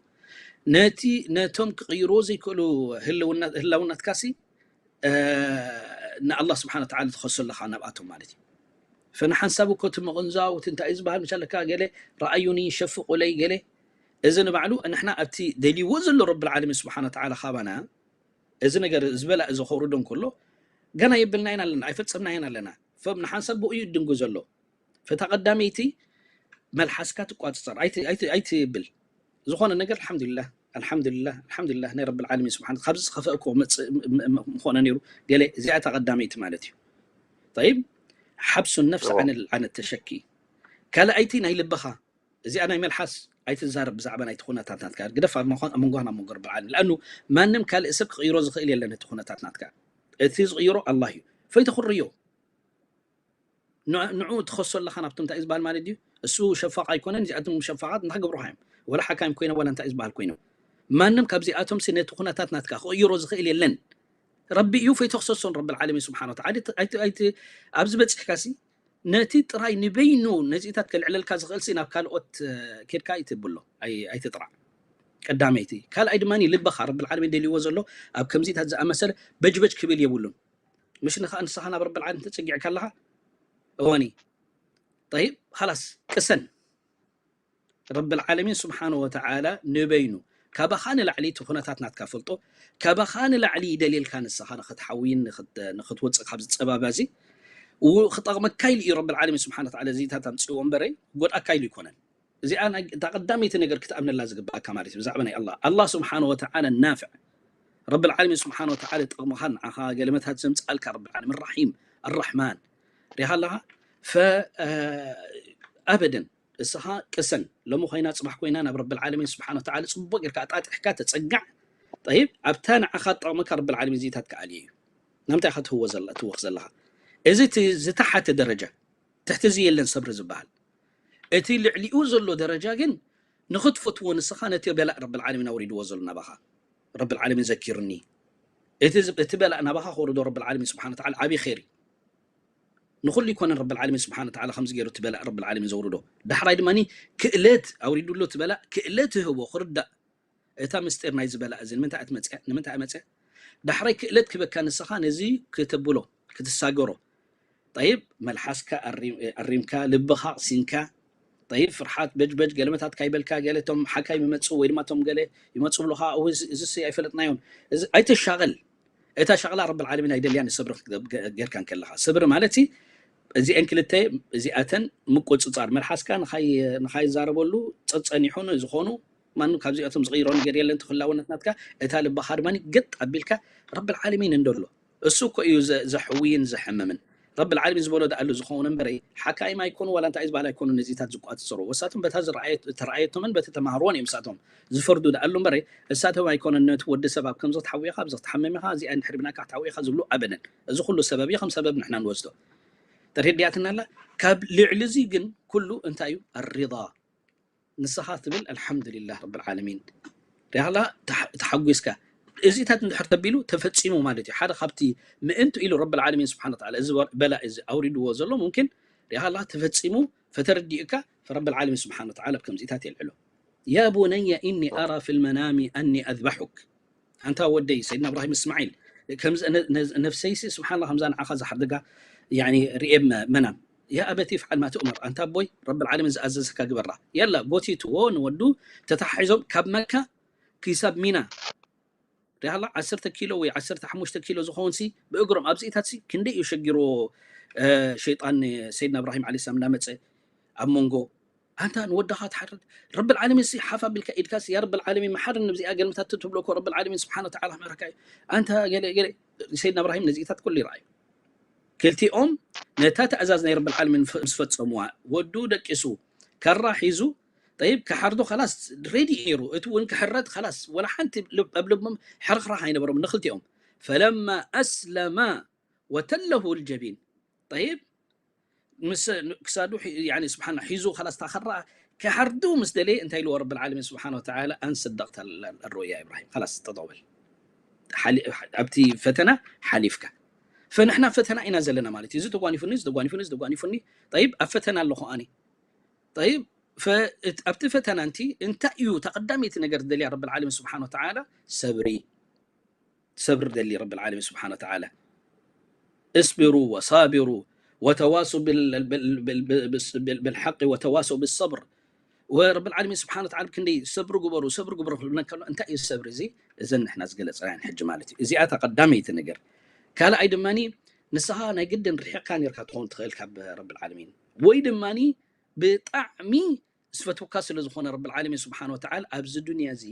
ነቲ ነቶም ክቕይርዎ ዘይክእሉ ህላውነትካሲ ንኣላህ ስብሓን ወተዓላ ትኸሶ ኣለኻ ናብኣቶም ማለት እዩ ፈንሓንሳብ እኮ እቲ ምቕንዛው እቲ እንታይ እዩ ዝበሃል ምሻለካ ገለ ረኣዩኒ ሸፍቑለይ ገለ እዚ ንባዕሉ ንሕና ኣብቲ ደልይዎ ዘሎ ረብል ዓለሚን ስብሓን ወተዓላ ካባና እዚ ነገር ዝበላ እዚ ከውርዶ እንከሎ ገና የብልና ኢና ኣለና ኣይፈጸምና ኢና ኣለና ፈብ ንሓንሳብ ብኡ እዩ ድንጉ ዘሎ ፈታ ቀዳመይቲ መልሓስካ ትቋፅፀር ኣይትብል ዝኾነ ነገር ኣልሓምዱሊላህ ኣልሓምዱሊላህ ኣልሓምዱሊላህ ናይ ረብል ዓለሚን ስብሓን ካብዚ ዝኸፈእ እኮ መፅእ ምኾነ ነይሩ ገለ እዚኣ እታ ቀዳመይቲ ማለት እዩ ጠይብ ሓብሱ ነፍሲ ዓነ ተሸኪ ካልኣይቲ ናይ ልብኻ እዚኣ ናይ መልሓስ ኣይትዛረብ ብዛዕባ ናይቲ ኩነታት ናትካ ግደፍ ኣብ መንጎ ናብ መንጎ ረብል ዓለሚን ለኣኑ ማንም ካልእ ሰብ ክቕይሮ ዝኽእል የለን እቲ ኩነታት ናትካ እቲ ዝቕይሮ ኣላህ እዩ ፈይተኽርዮ ንዑ ትኸሶ ኣለኻ ናብቶም እንታይ እዩ ዝበሃል ማለት ድዩ እሱ ሸፋቕ ኣይኮነን። እዚኣቶም ሸፋቓት እንታይ ክገብሩኻ እዮም? ወላ ሓካይም ኮይኖም፣ ወላ እንታይ ዝበሃል ኮይኖም፣ ማንም ካብዚኣቶም ሲ ነቲ ኩነታት ናትካ ክቕይሮ ዝኽእል የለን። ረቢ እዩ ፈይቶ ክሰሶን፣ ረቢ ዓለሚን ስብሓን ወተዓላ። ኣይቲ ኣብዚ በፂሕካ ሲ ነቲ ጥራይ ንበይኑ ነዚታት ከልዕለልካ ዝኽእል ሲ ናብ ካልኦት ኬድካ ኣይትብሎ፣ ኣይትጥራዕ። ቀዳመይቲ። ካልኣይ ድማ ልብኻ ረቢ ዓለሚን ደልይዎ ዘሎ ኣብ ከምዚታት ዝኣመሰለ በጅበጅ ክብል የብሉን። ምሽ ንኻ ንስኻ ናብ ረቢ ዓለሚን ተፀጊዕካ ኣለኻ። እወኒ። ጠይብ ኻላስ ቅሰን። ረቢ ዓለሚን ስብሓን ወተዓላ ንበይኑ ካባኻ ንላዕሊ እቲ ኩነታት ናትካ ፈልጦ። ካባኻ ንላዕሊ ይደልየልካ ንስኻ ንኽትሓውይን ንኽትወፅእ ካብ ዝፀባባ እዚ ክጠቕመካ ኢሉ እዩ ረቢ ዓለሚን ስብሓን ወተዓላ እዚታት ኣምፅእዎ እምበረ ክጎድኣካ ኢሉ ይኮነን። እዚኣ እታ ቀዳመይቲ ነገር ክትኣምነላ ዝግብኣካ ማለት እዩ። ብዛዕባ ናይ ኣላ ኣላ ስብሓን ወተዓላ ናፍዕ፣ ረቢ ዓለሚን ስብሓን ወተዓላ ጠቕምኻ ንዓኻ ገለመታት ዘምፅኣልካ ረቢ ዓለሚን ራሒም ኣራሕማን ሪኻ ኣለኻ። ኣበደን እስኻ ቅሰን። ሎሚ ኮይና ፅባሕ ኮይና ናብ ረቢ ዓለሚን ስብሓን ወተዓላ ፅቡቅ ጌርካ ኣጣጢሕካ ተፀጋዕ። ጠይብ ኣብታ ንዓኻ ጠቕመካ ረቢ ዓለሚን ዚታት ክኣልየ እዩ። ንምንታይ ኢኻ ትህዎ ዘላ ትወኽ ዘለኻ? እዚ እቲ ዝተሓተ ደረጃ፣ ትሕቲ እዚ የለን ሰብሪ ዝበሃል። እቲ ልዕሊኡ ዘሎ ደረጃ ግን ንኽትፈትዎ ንስኻ ነቲ በላእ ረቢ ዓለሚን ኣውሪድዎ ዘሎ ናባኻ። ረቢ ዓለሚን ዘኪርኒ። እቲ በላእ ናባኻ ከውርዶ ረቢ ዓለሚን ስብሓን ወተዓላ ዓብዪ ኸይር እዩ። ንኹሉ ይኮነን ረቢ ዓለሚን ስብሓን ወተዓላ ከምዚ ገይሩ እቲ በላእ ረቢ ዓለሚን ዘውርዶ። ዳሕራይ ድማ ክእለት ኣውሪዱሉ እቲ በላእ ክእለት ይህቦ ክርዳእ። እታ ምስጢር ናይ ዝበላእ እዚ ንምንታይ ኣትመፅያ ንምንታይ ኣመፅያ? ዳሕራይ ክእለት ክበካ ንስኻ ነዚ ክትብሎ ክትሳገሮ። ጠይብ መልሓስካ ኣሪምካ ልብኻ ኣቕሲንካ። ጠይብ ፍርሓት በጅበጅ ገለመታት ካይበልካ ገለ እቶም ሓካይ ይመፁ ወይ ድማ እቶም ገለ ይመፁ ብሎኻ እዚ ኣይፈለጥናዮን። እዚ ኣይተሻቐል። እታ ሸቕላ ረብል ዓለሚን ኣይደልያን። ሰብሪ ጌርካ እንከለኻ ሰብሪ ማለት እዚአን ክልተ እዚኣተን ምቁፅፃር መልሓስካ ንኻይዛረበሉ ፀፀኒሑ ንዝኾኑ ማንም ካብዚኣቶም ዝቕይሮ ነገር የለን። ተኽላውነት ናትካ እታ ልባኻ ድማ ገጥ ኣቢልካ ረብል ዓለሚን እንደሎ እሱ እኮ እዩ ዘሕውይን ዘሐምምን። ረብል ዓለሚን ዝበሎ ደኣሉ ዝኸውን እምበረይ ሓካይም ኣይኮኑ ዋላ እንታይ ዝበሃል ኣይኮኑ። ነዚታት ዝቋፅፅሩ ወሳቶም በታ ተረኣየቶምን በቲ ተማሃርዎን እዮም እሳቶም ዝፈርዱ ደኣሉ እምበረይ እሳቶም ኣይኮነን ነቲ ወዲ ሰብ ኣብ ከምዚ ክትሓውየኻ ኣብዚ ክትሓመም ኢኻ እዚኣ እንድሕር ብናካ ክትሓውየኻ ዝብሉ ኣበደን። እዚ ኩሉ ሰበብ እዩ ከም ሰበብ ንሕና ንወስዶ። ተረዲኣትና ኣላ። ካብ ልዕሊ እዚ ግን ኩሉ እንታይ እዩ ኣሪዳ ንስኻ ትብል ኣልሓምዱሊላህ ረብል ዓለሚን ሪኣላ ተሓጒስካ እዚታት እንድሕር ተቢሉ ተፈፂሙ ማለት እዩ። ሓደ ካብቲ ምእንቱ ኢሉ ረብል ዓለሚን ስብሓን ወተዓላ እዚ በላ እዚ ኣውሪድዎ ዘሎ ሙምኪን ሪኣላ ተፈፂሙ ፈተረዲኡካ ረብል ዓለሚን ስብሓን ወተዓላ ከምዚታት የልዕሎ። يا بني إني أرى في المنام أني أذبحك ኣንታ ወደይ ሰይድና እብራሂም እስማዒል ነፍሰይሲ ስብሓንላ ከምዛ ንዓኻ ዝሓርድጋ ርኤ መናም ያ ኣበቲ ፍዓል ማ ትእመር ኣንታ ኣቦይ ረብል ዓለሚን ዝኣዘዘካ ግበራ። የላ ጎቲትዎ ንወዱ ተተሓሒዞም ካብ መካ ክሳብ ሚና ሪሃላ ዓሰርተ ኪሎ ወይ ዓሰርተ ሓሙሽተ ኪሎ ዝኾውን ሲ ብእግሮም ኣብዚኢታት ሲ ክንደይ እዩ ሸጊርዎ ሸይጣን ሰይድና እብራሂም ዓለ ሰላም እናመፀ ኣብ መንጎ ኣንታ ንወድኻ ትሓርድ ረብል ዓለሚን ሲ ሓፍ ኣቢልካ ኢድካ ሲ ያ ረብል ዓለሚን መሓርን ንብዚኣ ገልምታት ትብሎ እኮ ረብል ዓለሚን ስብሓን ወተዓላ ክምሕረካ እዩ ኣንታ ገለ ገለ ሰይድና እብራሂም ነዚኢታት ኩሉ ይረኣዩ። ክልቲኦም ነታ ትእዛዝ ናይ ረብል ዓለሚን ምስ ፈጸምዋ ወዱ ደቂሱ ካራ ሒዙ ጠይብ ክሓርዶ ከላስ ሬዲ ነይሩ እቲ እውን ክሕረድ ከላስ ወላ ሓንቲ ኣብ ልቦም ሕርኽራኽ ኣይነበሮም ንክልቲኦም ፈለማ ኣስለማ ወተለሁ ልጀቢን ጠይብ ምስ ክሳዱ ስብሓን ሒዙ ከላስ ታኸራ ክሓርዱ ምስ ደለየ እንታይ ኢልዎ ረብል ዓለሚን ስብሓን ወተዓላ ኣን ሰደቅተ ኣሮያ ኢብራሂም ከላስ ጠጠውበል ኣብቲ ፈተና ሓሊፍካ ፈንሕና ፈተና ኢና ዘለና ማለት እዩ። እዚ ተጓኒፉኒ እዚ ተጓኒፉኒ እዚ ተጓኒፉኒ ጠይብ ኣብ ፈተና ኣለኹ ኣነ ጠይብ ኣብቲ ፈተና እንቲ እንታይ እዩ ተቐዳመይቲ ነገር ዝደልያ ረብል ዓለሚን ስብሓን ወተዓላ ሰብሪ ሰብሪ ደሊ ረብል ዓለሚን ስብሓን ወተዓላ እስቢሩ ወሳቢሩ ወተዋሱ ብልሓቂ ወተዋሰው ብሰብር ወረብል ዓለሚን ስብሓን ወተዓላ ክንደይ ሰብሪ ግበሩ ሰብሪ ግበሩ ክብለና ከሎ እንታይ እዩ ሰብሪ እዚ እዘን ንሕና ዝገለፅናየን ሕጂ ማለት እዩ እዚኣ ተቐዳመይቲ ነገር ካልኣይ ድማ ንስኻ ናይ ግድን ርሒቕካ ነርካ ትኸውን ትኽእል ካብ ረብል ዓለሚን ወይ ድማ ብጣዕሚ ዝፈትውካ ስለ ዝኾነ ረብል ዓለሚን ስብሓን ወተዓላ ኣብዚ ዱንያ እዚ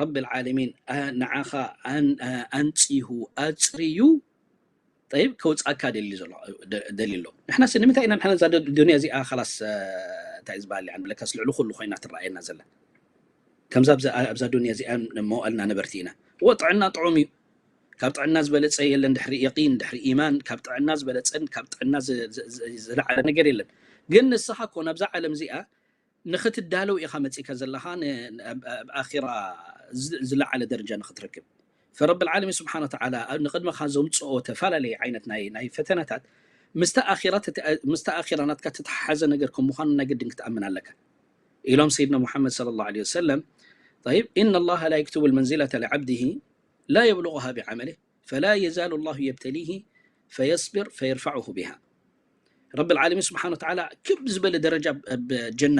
ረብል ዓለሚን ንዓኻ ኣንፂሁ ኣፅርዩ ጠይብ ከውፅኣካ ደልዩ ኣሎ። ንሕና ሲ ንምንታይ ኢና ንሕና እዛ ዱንያ እዚኣ ኸላስ እንታይ ዝበሃል ንብለካስ ልዕሊ ኩሉ ኮይና ትረኣየና ዘላ ከምዛ ኣብዛ ዱንያ እዚኣ መዋእልና ነበርቲ ኢና። እወ ጥዕና ጥዑም እዩ። ካብ ጥዕና ዝበለፀ የለን ድሕሪ የቂን ድሕሪ ኢማን ካብ ጥዕና ዝበለፀን ካብ ጥዕና ዝለዓለ ነገር የለን። ግን ንስኻ እኮ ናብዛ ዓለም እዚኣ ንኽትዳለው ኢኻ መጺእካ ዘለኻ፣ ን-፣ ኣብ፣ ኣብ ኣኺራ ዝ-፣ ዝለዓለ ደረጃ ንኽትረክብ። ፈረብል ዓለሚን ስብሓን ወተዓላ ኣብ ንቕድመኻ ዘምጽኦ ተፈላለየ ዓይነት ናይ፣ ናይ ፈተናታት ምስታ ኣኺራ ተተ-፣ ምስታ ኣኺራ ናትካ ተተሓሓዘ ነገር ከም ምዃኑ ናይ ግድን ክትኣምን ኣለካ። ኢሎም ሰይድና ሙሓመድ ሰለላሁ ዐለይሂ ወሰለም፣ طيب، إن الله لا يكتب المنزلة لعبده لا يبلغها بعمله، فلا يزال الله يبتليه فيصبر فيرفعه بها. ረብል ዓለሚን ስብሓን ወተዓላ ክብ ዝበለ ደረጃ ኣብ ጀና፣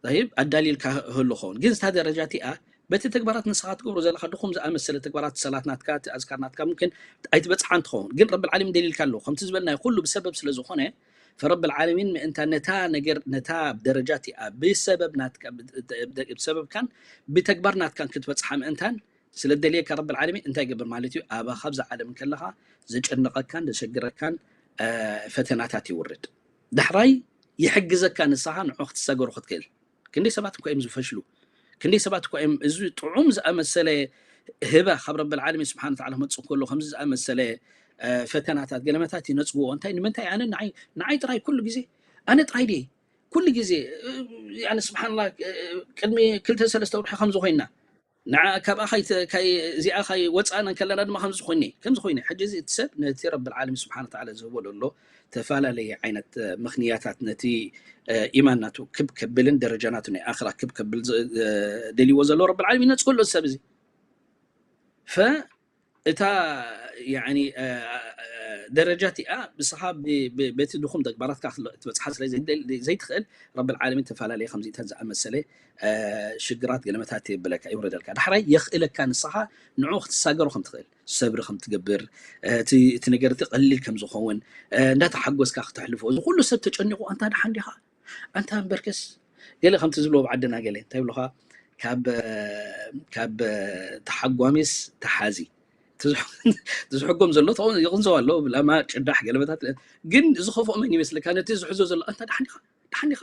طيب፣ ኣዳልይልካ ህሉ ኸውን። ግን እታ ደረጃ እቲኣ በቲ ተግባራት ንስኻ ትገብሮ ዘለኻ ድኹም ዝኣመሰለ ተግባራት፣ ሰላት ናትካ፣ እቲ ኣዝካር ናትካ፣ ሙምኪን ኣይትበጽሓን ትኸውን። ግን ረብል ዓለሚን ደሊልካ ኣለዎ። ከምቲ ዝበልናዮ ኩሉ ብሰበብ ስለ ዝኾነ፣ ፈረብል ዓለሚን ምእንታ ነታ ነገር፣ ነታ ደረጃ እቲኣ ብሰበብ ናትካ፣ ብ-፣ ብ-፣ ብሰበብካን ብተግባር ናትካን ክትበጽሓ ምእንታን ስለ ደልየካ ረብል ዓለሚን እንታይ ይገብር ማለት እዩ? ኣባኻ ኣብዛ ዓለም ከለኻ ዘጨንቐካን ዘሸግረካን፣ እ፣ ፈተናታት ይውርድ። ዳሕራይ ይሕግዘካ ንስኻ ንዑ ክትሳገሮ ክትክእል። ክንደይ ሰባት እኮ እዮም ዝፈሽሉ። ክንደይ ሰባት እኮ እዮም እዚ ጥዑም ዝኣመሰለ ህበ ካብ ረብል ዓለሚን ስብሓን ወተዓላ ክመጽእ ከሎ ከምዚ ዝኣመሰለ፣ እ፣ ፈተናታት ገለመታት ይነጽግዎ። እንታይ፣ ንምንታይ ኣነ ንዓይ፣ ንዓይ ጥራይ ኩሉ ግዜ፣ ኣነ ጥራይ ድየ ኩሉ ግዜ፣ እ፣ ያኒ ስብሓንላ፣ እ፣ ቅድሚ ክልተ ሰለስተ ወርሒ ከምዚ ኮይና፣ ንዓ-፣ ካብኣ ካይተ-፣ ካይ-፣ እዚኣ ካይ ወፃእና እንከለና ድማ ከምዚ ኮይነ፣ ከምዚ ኮይነ። ሕጂ እዚ እቲ ሰብ ነቲ ረብል ዓለሚን ስብሓን ወተዓላ ዝህቦ ዘሎ ተፈላለየ ዓይነት፣ እ፣ ምኽንያታት ነቲ፣ እ፣ ኢማን ናቱ ክብ ከብልን ደረጃ ናቱ ናይ ኣኽራ ክብ ከብል ዝ-፣ እ፣ ደልይዎ ዘሎ ረብል ዓለሚን ይነጽጎ ኣሎ እዚ ሰብ እዚ። ፈ-፣ እታ ያኒ፣ እ፣ እ፣ ደረጃ እቲኣ ብስኻ ብ-፣ ብ-፣ በቲ ድኹም ተግባራትካ ክትበጽሓ ስለ ዘይደል-፣ ዘይትኽእል፣ ረብል ዓለሚን ተፈላለየ ከምዚታት ዝኣመሰለ፣ እ፣ ሽግራት ገለመታት የብለካ፣ ይውረደልካ። ዳሕራይ የኽእለካ ንስኻ ንዑ ክትሳገሮ ከም ትኽእል፣ ሰብሪ ከም ትገብር፣ እ፣ እቲ፣ እቲ ነገር እቲ ቀሊል ከም ዝኸውን፣ እ፣ እንዳተሓጎስካ ክተሕልፎ። እዚ ኩሉ ሰብ ተጨኒቑ፣ ኣንታ ደሓን ዲኻ? ኣንታ እምበርከስ፣ ገለ ከምቲ ዝብሎ ብዓድና ገለ እንታይ ይብሉኻ? ካብ፣ ካብ ተሓጓሚስ ተሓዚ። እቲ ዝሕ-፣ ዝሕጎም ዘሎ ተው-፣ ይቕንዘው ኣሎ፣ ብላማ ጭዳሕ ገለመታት። ግን ዝኸፍኦ መን ይመስለካ? ነቲ ዝሕዞ ዘሎ፣ ኣንታ ደሓን ዲኻ? ደሓን ዲኻ?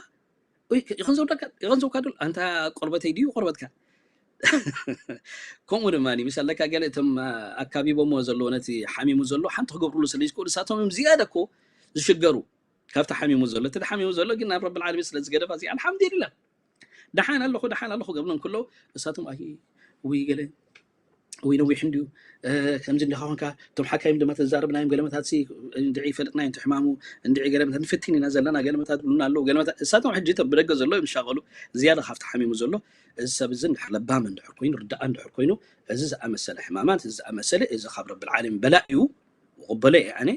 ወይ ይቕንዘው ዳካ-፣ ይቕንዘውካ ዶ? ኣንታ ቆርበተይ ድዩ ቆርበትካ? ከምኡ ድማ ምስ ኣለካ ገለ እቶም ኣካቢቦሞ ዘለዎ ነቲ ሓሚሙ ዘሎ ሓንቲ ክገብርሉ ስለ ዝክእሉ፣ ንሳቶም እዮም ዝያዳ እኮ ዝሽገሩ። ካብቲ ሓሚሙ ዘሎ፣ እቲ ሓሚሙ ዘሎ ግን ናብ ረብል ዓለሚን ስለ ዝገደፋ፣ እዚ ኣልሓምዱሊላህ፣ ደሓን ኣለኹ፣ ደሓን ኣለኹ ገብሎም ከሎ፣ እሳቶም፣ ኣይ፣ ውይ፣ ገለ፣ ውይ፣ ነዊሕ እንድዩ፣ እ፣ ከምዚ እንዲኻ ኾንካ፣ እቶም ሓካይም ድማ ተዛረብናዮም፣ ገለመታት ሲ፣ እንድዒ ፈለጥናዮ፣ እንተ ሕማሙ፣ እንድዒ ገለመታት ንፍትን ኢና ዘለና፣ ገለመታት ብሉና ኣለዉ፣ ገለመታት፣ እሳቶም ሕጂ እቶም ብደገ ዘለዉ እዮም ዝሻቐሉ፣ ዝያዳ ካብቲ ሓሚሙ ዘሎ፣ እዚ ሰብ እዚ እንድሕር ለባም እንድሕር ኮይኑ፣ ርዳኣ እንድሕር ኮይኑ፣ እዚ ዝኣመሰለ ሕማማት፣ እዚ ዝኣመሰለ፣ እዚ ካብ ረብል ዓለሚን በላእ እዩ፣ ይቕበሎ እየ ኣነ፣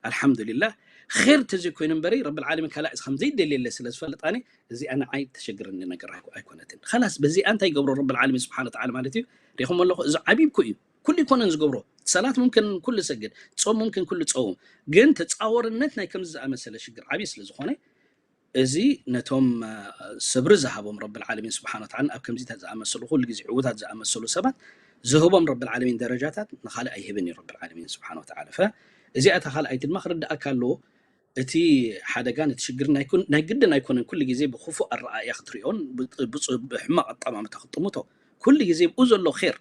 ኣልሓምዱሊላህ። ኼር ተዘይኮይኑ እምበሪ፣ ረብል ዓለሚን ካላእ እዚ ከም ዘይደልየለ ስለ ዝፈልጥ ኣነ፣ እዚኣ ንዓይ ተሸግረኒ ነገር ኣይኮ-፣ ኣይኮነትን። ኸላስ፣ በዚኣ እንታይ ይገብሮ ረብል ዓለሚን ስብሓነ ወተዓላ ማለት እዩ? ሪኹም ኣለኹ፣ እዚ ዓብዪ እኮ እዩ። ኩሉ ኣይኮነን ዝገብሮ። ሰላት ሙምክን ኩሉ ሰግድ፣ ጾም ሙምክን ኩሉ ጸውም። ግን ተጻወርነት ናይ ከምዚ ዝኣመሰለ ሽግር ዓብዪ ስለ ዝኾነ፣ እዚ ነቶም፣ እ፣ ሰብሪ ዝሃቦም ረብል ዓለሚን ስብሓነ ወተዓላ ኣብ ከምዚታት ዝኣመሰሉ ኩሉ ግዜ ዕዉታት ዝኣመሰሉ ሰባት ዝህቦም ረብል ዓለሚን ደረጃታት ንኻልእ ኣይህብን እዩ ረብል ዓለሚን ስብሓነ ወተዓላ። ፈ እዚኣ እታ ካልኣይቲ ድማ ክርድኣካ ኣለዎ። እቲ ሓደጋ ነቲ ሽግር ናይ ኩን-፣ ናይ ግድን ኣይኮነን ኩሉ ግዜ ብክፉእ ኣረኣእያ ክትሪኦን ብ-፣ ብፁ-፣ ብሕማቕ ኣጠማምታ ክትጥምቶ። ኩሉ ግዜ ብኡ ዘሎ ኼር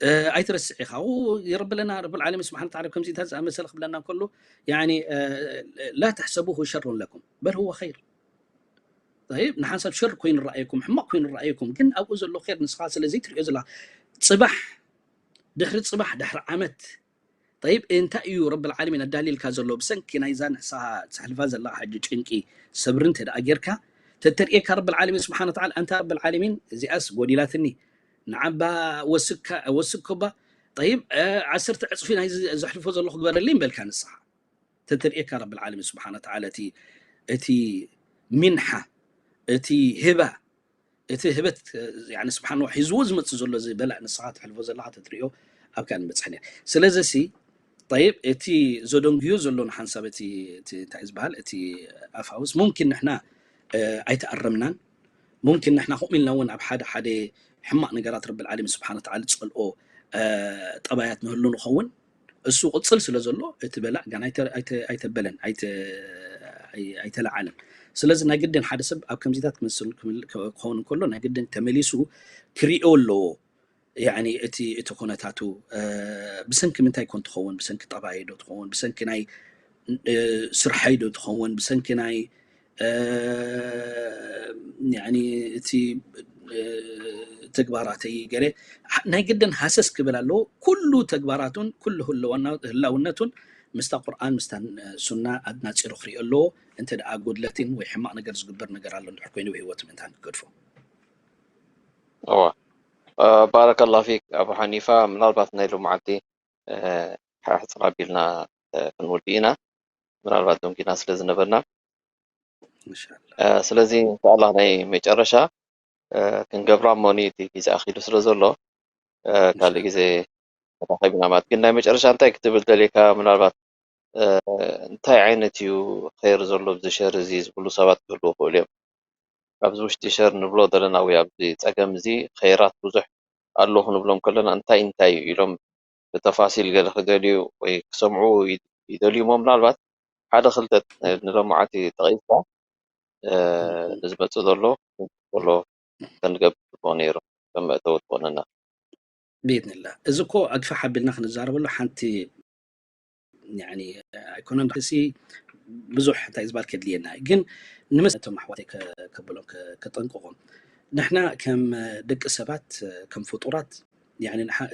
እ፣ ኣይትረስዕ ኢኻ። ው-፣ የረብለና ረብል ዓለሚን ስብሓነ ወተዓላ ከምዚታት ዝኣመሰለ ክብለና እንከሎ፣ ያኒ፣ እ፣ ላ ተሕሰቡሁ ሸሩን ለኩም በል ሁወ ኸይር። ጠይብ፣ ንሓንሳብ ሸር ኮይኑ ረኣየኩም፣ ሕማቕ ኮይኑ ረኣየኩም፣ ግን ኣብኡ ዘሎ ኸይር ንስኻ ስለ ዘይትሪኦ ዘላ፣ ጽባሕ፣ ድሕሪ ጽባሕ፣ ድሕሪ ዓመት፣ ጠይብ፣ እንታይ እዩ ረብል ዓለሚን ኣዳልየልካ ዘሎ ብሰንኪ ናይዛ ንሕስኻ ትሕልፋ ዘለኻ ሕጂ ጭንቂ፣ ሰብሪ እንተ ደኣ ጌርካ፣ ተተርእየካ ረብል ዓለሚን ስብሓነ ወተዓላ፣ ኣንታ ረብል ዓለሚን፣ እዚኣስ ጎዲላትኒ፣ ንዓባ ወስካ-፣ ወስኮባ፣ ጠይብ፣ እ፣ ዓሰርተ ዕጽፊ ናይዚ ዘሕልፎ ዘለኹ ግበረለይ ምበልካ ንስኻ። ተተርእየካ ረብል ዓለሚን ስብሓነ ወተዓላ እቲ፣ እቲ ሚንሓ፣ እቲ ህባ፣ እቲ ህበት፣ እ፣ ያኒ ስብሓን ሒዝዎ ዝመጽእ ዘሎ እዚ በላእ ንስኻ ትሕልፎ ዘለኻ ተትርእዮ ኣብካ ንበጽሕ ነር። ስለዚ ሲ፣ ጠይብ፣ እቲ ዘደንግዮ ዘሎ ንሓንሳብ እቲ፣ እቲ እንታይ እዩ ዝበሃል፣ እቲ ኣፋውስ፣ ሙምኪን ንሕና፣ እ፣ ኣይተኣረምናን፣ ሙምኪን ንሕና ከምኡ ኢልና እውን ኣብ ሓደ ሓደ ሕማቕ ነገራት ረብል ዓለሚን ስብሓን ወተዓላ ዝጸልኦ፣ እ፣ ጠባያት ንህሉ ንኸውን። እሱ ቅጽል ስለ ዘሎ፣ እቲ በላእ ጋን ኣይተ-፣ ኣይተ-፣ ኣይተበለን፣ ኣይተ-፣ ኣይ-፣ ኣይተለዓለን። ስለዚ ናይ ግድን ሓደ ሰብ ኣብ ከምዚታት ክመስል ክምል-፣ ክኸውን እንከሎ፣ ናይ ግድን ተመሊሱ ክሪኦ ኣለዎ። ያኒ እቲ፣ እቲ ኩነታቱ፣ እ፣ ብሰንኪ ምንታይ ኮን ትኸውን? ብሰንኪ ጠባይ ዶ ትኸውን? ብሰንኪ ናይ ስርሐይ ዶ ትኸውን ብሰንኪ ናይ እቲ ተግባራተይ ገለ ናይ ግድን ሃሰስ ክብል ኣለዎ። ኩሉ ተግባራቱን ኩሉ ህላውነቱን ምስታ ቁርኣን ምስታ ሱና ኣናፂሩ ክሪኦ ኣለዎ። እንተ ደኣ ጎድለትን ወይ ሕማቕ ነገር ዝግበር ነገር ኣሎ እንድሕር ኮይኑ ብህይወት ምእንታን ክገድፎ። እዋ ባረከላ ፊክ ኣቡ ሓኒፋ። ምናልባት ናይ ሎማዓንቲ ሕፅር ኣቢልና ክንወዲ ኢና፣ ምናልባት ደንጊና ስለ ዝነበርና። ስለዚ እንሻላ ናይ መጨረሻ ክንገብራ እሞኒ እቲ ግዜ ኣኺሉ ስለ ዘሎ ካልእ ግዜ ተራኺብና ማለት። ግን ናይ መጨረሻ እንታይ ክትብል ደሊካ? ምናልባት እንታይ ዓይነት እዩ ኸይር ዘሎ ኣብዚ ሸር እዚ ዝብሉ ሰባት ክህልዉ ይኽእሉ እዮም። ኣብዚ ውሽጢ ሸር ንብሎ ዘለና ወይ ኣብዚ ፀገም እዚ ኸይራት ብዙሕ ኣሎ ክንብሎም ከለና እንታይ እንታይ እዩ ኢሎም ብተፋሲል ገለ ክደልዩ ወይ ክሰምዑ ይደልዩ እሞ ምናልባት ሓደ ክልተ ንሎማዓንቲ ጠቒስካ ንዝመፅእ ዘሎ ዘሎ ከንገብር ፅቡቕ ነይሩ ከም መእተዊ ትኾነና። ብኢድንላ እዚ እኮ ኣግፋሕ ኣቢልና ክንዛረበሉ ሓንቲ ኣይኮነን ሲ ብዙሕ እንታይ ዝባል ከድልየና ግን ንምስ እቶም ኣሕዋተይ ከብሎም ከጠንቅቖም ንሕና ከም ደቂ ሰባት ከም ፍጡራት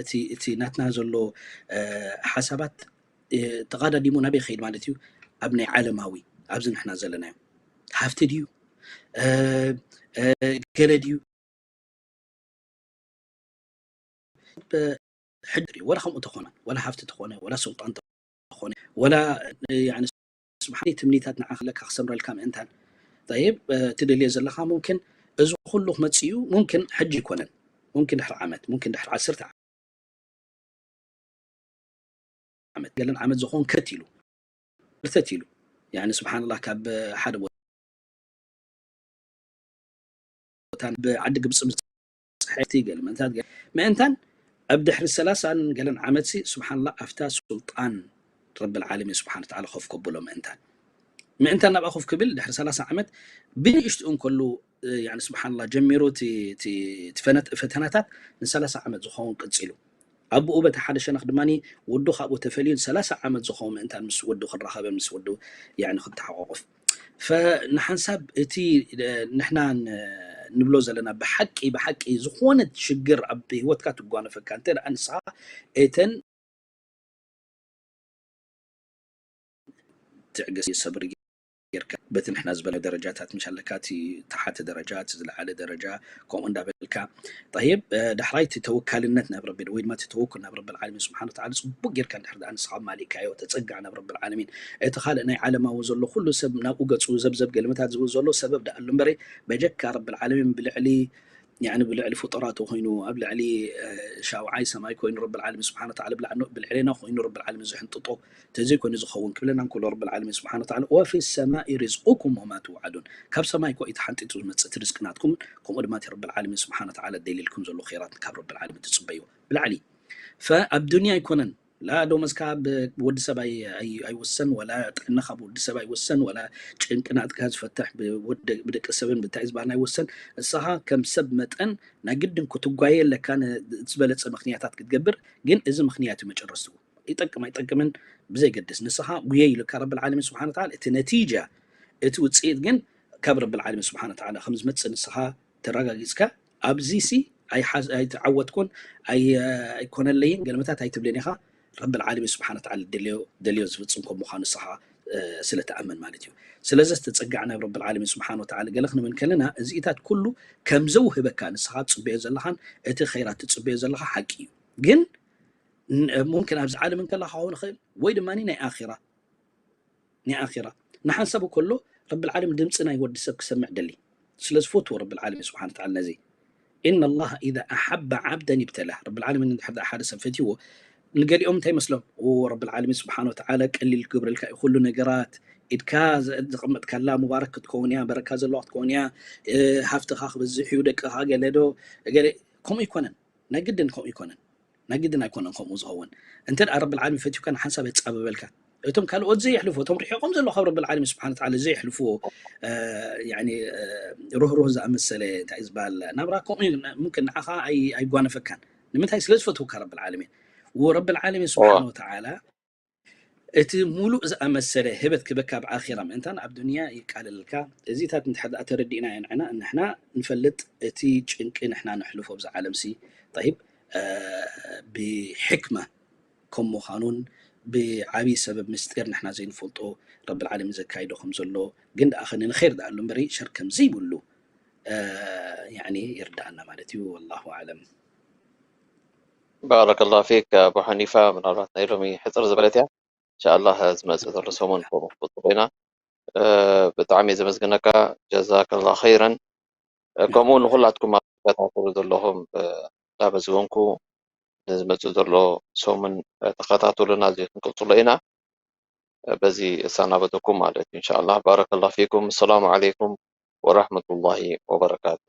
እቲ ናትና ዘሎ ሓሳባት ተቓዳዲሙ ናበይ ከይድ ማለት እዩ ኣብ ናይ ዓለማዊ ኣብዚ ንሕና ዘለናዮ ሃፍቲ ድዩ ገለ ድዩ ሕድሪ ወላ ከምኡ ተኾነ ወላ ሃፍቲ ተኾነ ወላ ስልጣን ተኾነ ወላ ስብሓን ትምኒታት ንዓ ክለካ ክሰምረልካ ምእንታን ጠይብ ትደልዮ ዘለካ ሙምክን እዚ ኩሉ ክመፅእ እዩ ሙምክን ሕጂ ይኮነን ሙምክን ድሕሪ ዓመት ሙምክን ድሕሪ ዓሰርተ ዓመት ገለን ዓመት ዝኾን ከት ኢሉ ብርተት ኢሉ ስብሓንላ ካብ ሓደ ቦታ ብዓዲ ግብፂ ብፅሕቲ ገለ ምእንታት ምእንታን ኣብ ድሕሪ ሰላሳን ገለን ዓመት ሲ ስብሓንላ ኣብታ ሱልጣን ረብል ዓለሚን ስብሓን ተዓላ ኮፍ ከብሎ ምእንታን ምእንታን ናብኣ ኮፍ ክብል ድሕሪ ሰላሳ ዓመት ብንእሽትኡ እንከሉ ስብሓንላ ጀሚሩ ፈተናታት ንሰላሳ ዓመት ዝኸውን ቅፂሉ ኣቦኡ በቲ ሓደ ሸነኽ ድማ ወዱ ካብኡ ተፈልዩ ንሰላሳ ዓመት ዝኸውን ምእንታን ምስ ወዱ ክራኸበን ምስ ወዱ ክተሓቋቆፍ ንሓንሳብ እቲ ንሕና ንብሎ ዘለና ብሓቂ ብሓቂ ዝኾነ ሽግር ኣብ ህይወትካ ትጓነፈካ እንተ ደኣ ንስኻ እተን ትዕግስቲ ሰብሪ ጌርካ በቲ ንሕና ዝበለ ደረጃታት ምሽ ኣለካ እቲ ተሓተ ደረጃ እቲ ዝለዓለ ደረጃ ከምኡ እንዳበልካ ጠይብ ዳሕራይ እቲ ተወካልነት ናብ ረቢ ወይ ድማ እቲ ተወኩል ናብ ረቢ ዓለሚን ስብሓን ወተዓላ ፅቡቅ ጌርካ እንድሕር ደኣ ንስኻ ማሊእካዮ ተፀጋዕ ናብ ረቢ ዓለሚን እቲ ካልእ ናይ ዓለማዊ ዘሎ ኩሉ ሰብ ናብኡ ገፁ ዘብዘብ ገልምታት ዝብል ዘሎ ሰበብ ደኣሉ እምበረ በጀካ ረቢ ዓለሚን ብልዕሊ ያኒ ብልዕሊ ፍጡራቱ ኮይኑ ኣብ ልዕሊ ሻውዓይ ሰማይ ኮይኑ ረብል ዓለሚን ስብሓን ወተዓላ ብልዕሊ- ብልዕሌና ኮይኑ ረብል ዓለሚን ዝሕንጥጦ ተዘይኮይኑ ዝኸውን ክብለና እንከሎ ረብል ዓለሚን ስብሓን ወተዓላ ወፊ ሰማኢ ሪዝቁኩም ወማ ትውዓዱን ካብ ሰማይ እኮ እዩ ተሓንጢጡ ዝመፅእ እቲ ርዝቂ ናትኩም ከምኡ ድማ እቲ ረብል ዓለሚን ስብሓን ወተዓላ ደልየልኩም ዘሎ ኸይራት ካብ ረብል ዓለሚን ትፅበይዎ ብላዕሊ ፈ ኣብ ዱንያ ኣይኮነን ላ ዶመስካ ብወዲ ሰብ ኣይ- ኣይ- ኣይውሰን ወላ ጥዕናኻ ብወዲ ሰብ ኣይውሰን ወላ ጭንቅናትካ ዝፈትሕ ብወዲ- ብደቂ ሰብን ብታይ ዝበሃል ኣይውሰን ንስኻ ከም ሰብ መጠን ናይ ግድን ክትጓየ ኣለካ ነ- ዝበለፀ ምክንያታት ክትገብር ግን እዚ ምክንያት እዩ መጨረስቱ ይጠቅም ኣይጠቅምን ብዘይገድስ ንስኻ ጉየ ኢሉካ ረብል ዓለሚን ስብሓን ወተዓላ እቲ ነቲጃ እቲ ውፅኢት ግን ካብ ረብል ዓለሚን ስብሓን ወተዓላ ከም ዝመፅእ ንስኻ ተረጋጊፅካ ኣብዚ ሲ ኣይሓዝ- ኣይተዓወትኩን ኣይ- ኣይኮነለይን ገለመታት ኣይትብልን ኢኻ ረብል ዓለሚን ስብሓን ወተዓላ ደልዮ ደልዮ ዝፍፅም ከም ምዃኑ ንስኻ እ፣ ስለ ትኣምን ማለት እዩ ስለዚ ተፀጋዕ ናብ ረብል ዓለሚን ስብሓን ወተዓላ ገለ ክንብል ከለና እዚኢታት ኩሉ ከም ዘውህበካ ንስኻ ትፅበዮ ዘለኻን እቲ ኸይራት ትፅበዮ ዘለኻ ሓቂ እዩ ግን ን- ሙምክን ኣብዚ ዓለም እንከላ ክኸውን ይኽእል ወይ ድማ ናይ ኣኺራ ናይ ኣኺራ ንሓንሳብ ከሎ ረብል ዓለም ድምፂ ናይ ወዲ ሰብ ክሰምዕ ደሊ ስለ ዝፈትዎ ረብል ዓለሚን ስብሓን ወተዓላ ነዚ إن الله إذا أحب عبدا ابتلاه ረብል ዓለሚን እንድሕር ደኣ ሓደ ሰብ ፈትይዎ ንገሊኦም እንታይ መስሎም ኦ ረብል ዓለሚን ስብሓን ወተዓላ ቀሊል ክገብረልካ እዩ ኩሉ ነገራት ኢድካ ዘ- ዘቐመጥካላ ሙባረክ ክትከውን እያ በረካ ዘለዋ ክትከውን እያ እ፣ ሃፍትኻ ክበዝሕ እዩ ደቅኻ ገለ ዶ ገለ ከምኡ ይኮነን ናይ ግድን ከምኡ ይኮነን ናይ ግድን ኣይኮነን ከምኡ ዝኸውን እንተ ደኣ ረብል ዓለሚን ፈትዩካ ንሓንሳብ የፃብበልካ እቶም ካልኦት ዘየሕልፍዎ እቶም ርሒቆም ዘለዉ ካብ ረብል ዓለሚን ስብሓን ወተዓላ ዘየሕልፍዎ እ፣ ያኒ እ፣ ርህሩህ ዝኣመሰለ እንታይ እዩ ዝበሃል ናብራ ከምኡ እዩ ሙምክን ንዓኻ ኣይ- ኣይጓነፈካን ንምንታይ ስለ ዝፈትወካ ረብል ዓለሚን ወረብል ዓለሚን ስብሓን ወተዓላ እቲ ሙሉእ ዝኣመሰለ ህበት ክበካ ኣብ ኣኺራ ምእንታን ኣብ ዱንያ ይቃለልካ። እዚታት እንድሕር ደኣ ተረዲእናዮ ንዕና፣ ንሕና ንፈልጥ እቲ ጭንቂ ንሕና ነሕልፎ ኣብዚ ዓለምሲ። ጠይብ፣ እ፣ ብሕክማ ከም ምዃኑን ብዓብዪ ሰበብ ምስጢር ንሕና ዘይንፈልጦ ረብል ዓለሚን ዘካይዶ ከም ዘሎ ግን ደኣ ኸ ንንኸይር ደኣ ኣሎ እምበሪ ሸር ከም ዘይብሉ፣ እ፣ ያዕኒ ይርድኣና ማለት እዩ። ወላሁ ኣዕለም። ባረከላሁ ፊክ ኣቡ ሓኒፋ። ምናልባት ናይ ሎሚ ሕፅር ዝበለት እያ። እንሻኣላህ ዝመፅእ ዘሎ ሰሙን ከምኡ ክፍፅሙ ኢና። እ፣ ብጣዕሚ እየ ዘመስግነካ። ጀዛከላ ኸይረን። እ፣ ከምኡ ንኹላትኩም ኣብ ትከታተሉ ዘለኹም፣ እ፣ እንዳመስገንኩ ንዝመፅእ ዘሎ ሰሙን፣ እ፣ ተኸታተሉና፣ እዚ ክንቅፅሎ ኢና። እ፣ በዚ እሰናበተኩም ማለት እዩ። እንሻኣላህ ባረከላሁ ፊኩም። ሰላሙ ዓለይኩም ወራህመቱላሂ ወበረካቱ።